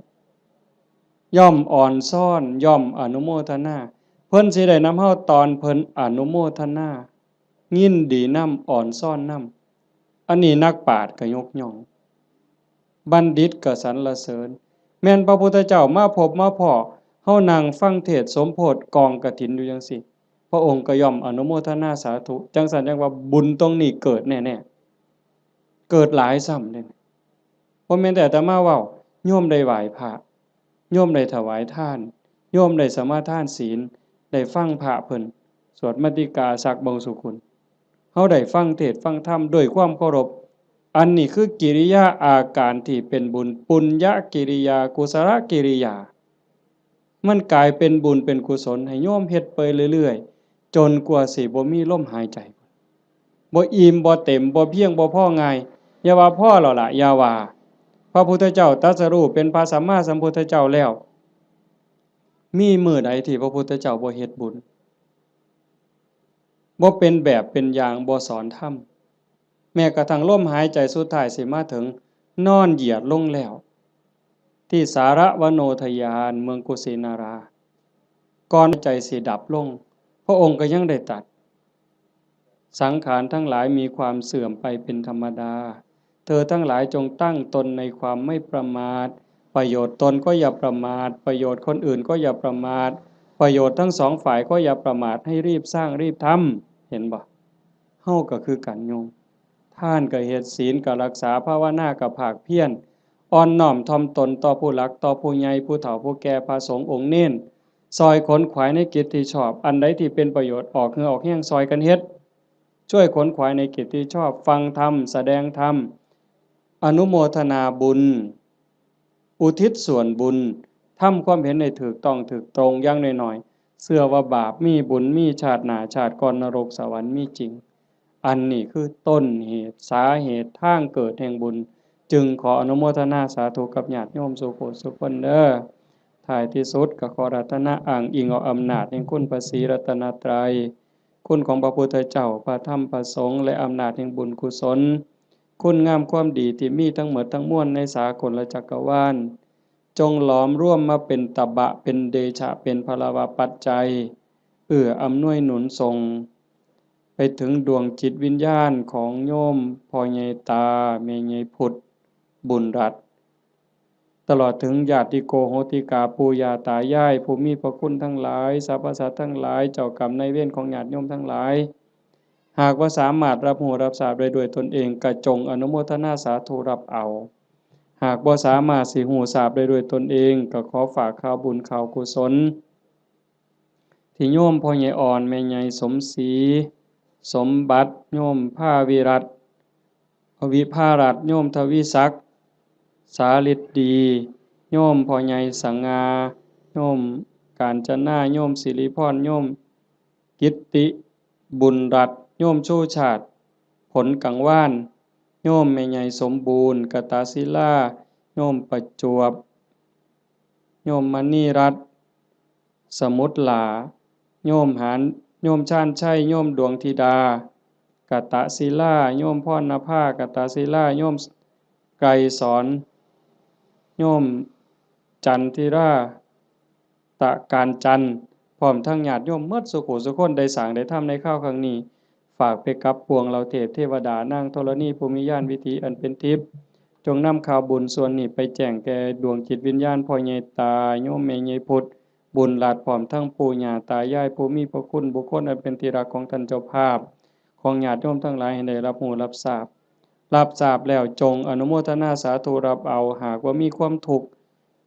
ย่อมอ่อนซ้อน ย่อมอนุโมทนา เพิ่นสิได้นำเฮาตอนเพิ่นอนุโมทนา ยินดีนำ อ่อนซ้อนนำ อันนี้นักปราชญ์ก็ยกย่อง บัณฑิตก็สรรเสริญ แม่นพระพุทธเจ้ามาพบมาพ้อ เฮานั่งฟังเทศน์สมโภชกองกฐินอยู่จั่งซี้ พระองค์ก็ย่อมอนุโมทนาสาธุ จั่งซั้นจั่งว่าบุญตรงนี้เกิดแน่ๆ เกิดหลายซ้ำเด้ บ่แม่นแต่อาตมาเว้า โยมได้ไหว้พระ โยมได้ถวายทาน โยมได้สมาทานศีล ได้ฟังพระเพิ่นสวดมัตติกาสักเบิ่งสุคุณ เฮาได้ฟังเทศน์ฟังธรรมด้วยความเคารพ อันนี้คือกิริยาอาการที่เป็นบุญ ปุญญกิริยา กุศลกิริยา มันกลายเป็นบุญเป็นกุศลให้โยมเฮ็ดไปเรื่อยๆ จนกว่าสิบ่มีลมหายใจ บ่อิ่มบ่เต็ม บ่เพียงบ่พอง่าย อย่าว่าพอแล้วล่ะ อย่าว่า พระพุทธเจ้าตรัสรู้เป็นพระสัมมาสัมพุทธเจ้าแล้ว มีมื้อใดที่พระพุทธเจ้าบ่เฮ็ดบุญ บ่เป็นแบบเป็นอย่าง บ่สอนธรรม แม้กระทั่งลมหายใจสุดท้ายสิมาถึง นอนเหยียดลงแล้ว ที่สารวโนทยาน เมืองกุสินารา ก่อนใจสิดับลง พระองค์ก็ยังได้ตรัส สังขารทั้งหลายมีความเสื่อมไปเป็นธรรมดา เธอทั้งหลายจงตั้งตนในความไม่ประมาท ประโยชน์ตนก็อย่าประมาท ประโยชน์คนอื่นก็อย่าประมาท ประโยชน์ทั้งสองฝ่ายก็อย่าประมาท ให้รีบสร้างรีบทำ เห็นบ่ เฮาก็คือกันโยม ทานก็เฮ็ด ศีลก็รักษา ภาวนาก็ภาคเพียร อ่อนน้อมถ่อมตนต่อผู้หลัก ต่อผู้ใหญ่ ผู้เฒ่า ผู้แก่ พระสงฆ์องค์เณร ซ่อยขนขวายในกิจที่ชอบ อันใดที่เป็นประโยชน์ ออกเหงื่อออกแฮงซ่อยกันเฮ็ด ช่วยขนขวายในกิจที่ชอบ ฟังธรรม แสดงธรรม อนุโมทนาบุญ อุทิศส่วนบุญ ทำความเห็นให้ถูกต้องถูกตรง อย่างน้อยๆ เชื่อว่าบาปมี บุญมี ชาติหน้าชาติก่อน นรกสวรรค์มีจริง อันนี้คือต้นเหตุ สาเหตุ ทางเกิดแห่งบุญ จึงขออนุโมทนาสาธุกับญาติโยมสู่ผู้สู่คนเด้อ ท้ายที่สุดก็ขออาราธนาอ้างอิงเอาอำนาจแห่งคุณพระศรีรัตนตรัย คุณของพระพุทธเจ้า พระธรรม พระสงฆ์ และอำนาจแห่งบุญกุศล คุณงามความดีที่มีทั้งหมดทั้งมวลในสากลจักรวาล จงหลอมรวมมาเป็นตบะ เป็นเดชะ เป็นพลวปัจจัย เอื้ออำนวยหนุนส่ง ไปถึงดวงจิตวิญญาณของโยมพ่อใหญ่ตา แม่ใหญ่พุทธ บุญรัตน์ ตลอดถึงญาติโกโหติกา ปู่ย่าตายาย ผู้มีพระคุณทั้งหลาย สรรพสัตว์ทั้งหลาย เจ้ากรรมนายเวรของญาติโยมทั้งหลาย หากว่าสามารถรับรู้รับทราบได้ด้วยตนเอง ก็จงอนุโมทนาสาธุรับเอา หากบ่สามารถสิรู้ทราบได้ด้วยตนเอง ก็ขอฝากข่าวบุญข่าวกุศล ที่โยมพ่อใหญ่อ่อน แม่ใหญ่สมศรี สมบัติ โยมภาวิรัตน์ วิภารัตน์ โยมทวีศักดิ์ สาฤทธิ์ดี โยมพ่อใหญ่สง่า โยมกาญจนา โยมสิริพร โยมกิตติ บุญรัตน์ โยมชูชาติ ผลกังวาน โยมแม่ใหญ่สมบูรณ์ กตศิลา โยมประจวบ โยมมณีรัตน์ สมุทรหลา โยมหาน โยมชาญชัย โยมดวงธิดา กตศิลา โยมพรณภา กตศิลา โยมไกรสอน โยมจันทิรา ตะการจันทร์ พร้อมทั้งญาติโยมหมดสู่ผู้สู่คน ได้สร้างได้ทำในคราวครั้งนี้ ฝากไปกับปวงเหล่าเทพเทวดา นางธรณีผู้มีญาณวิถีอันเป็นทิพย์ จงนำข่าวบุญส่วนนี้ไปแจ้งแก่ดวงจิตวิญญาณพ่อใหญ่ตา โยมแม่ใหญ่พุทธ บุญรัตน์ พร้อมทั้งปู่ย่าตายายผู้มีพระคุณ บุคคลอันเป็นที่รักของท่านเจ้าภาพ ของญาติโยมทั้งหลายให้ได้รับรู้รับทราบ รับทราบแล้วจงอนุโมทนาสาธุรับเอา หากว่ามีความทุกข์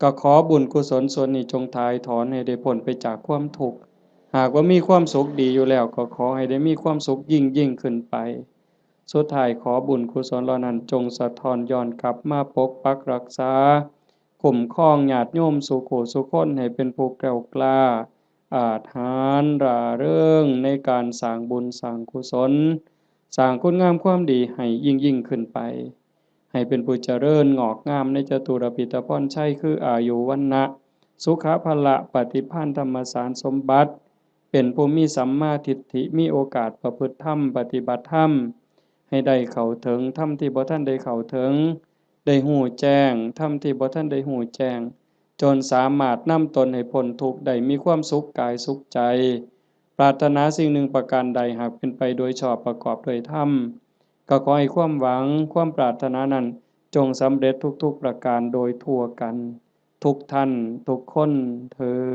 ก็ขอบุญกุศลส่วนนี้จงถ่ายถอนให้ได้พ้นไปจากความทุกข์ หากว่ามีความสุขดีอยู่แล้ว ก็ขอให้ได้มีความสุขยิ่งยิ่งขึ้นไป สุดท้ายขอบุญกุศลเหล่านั้นจงสะท้อนย้อนกลับมาปกปักรักษา คุ้มครองญาติโยมสู่ผู้สู่คนให้เป็นผู้แกล้วกล้า อาจหาญร่าเริงในการสร้างบุญสร้างกุศล สร้างคุณงามความดีให้ยิ่งยิ่งขึ้นไป ให้เป็นผู้เจริญงอกงามในจตุรพิธพรชัย คืออายุ วรรณะ สุขะ พละ ปฏิภาณ ธรรมสารสมบัติ เป็นผู้มีสัมมาทิฏฐิ มีโอกาสประพฤติธรรม ปฏิบัติธรรม ให้ได้เข้าถึงธรรมที่บ่ทันได้เข้าถึง ได้ฮู้แจ้งธรรมที่บ่ทันได้ฮู้แจ้ง จนสามารถนำตนให้พ้นทุกข์ได้ มีความสุขกายสุขใจ ปรารถนาสิ่งหนึ่งประการใด หากเป็นไปโดยชอบประกอบด้วยธรรม ก็ขอให้ความหวังความปรารถนานั้นจงสำเร็จทุกๆประการโดยทั่วกัน ทุกท่านทุกคนเทอ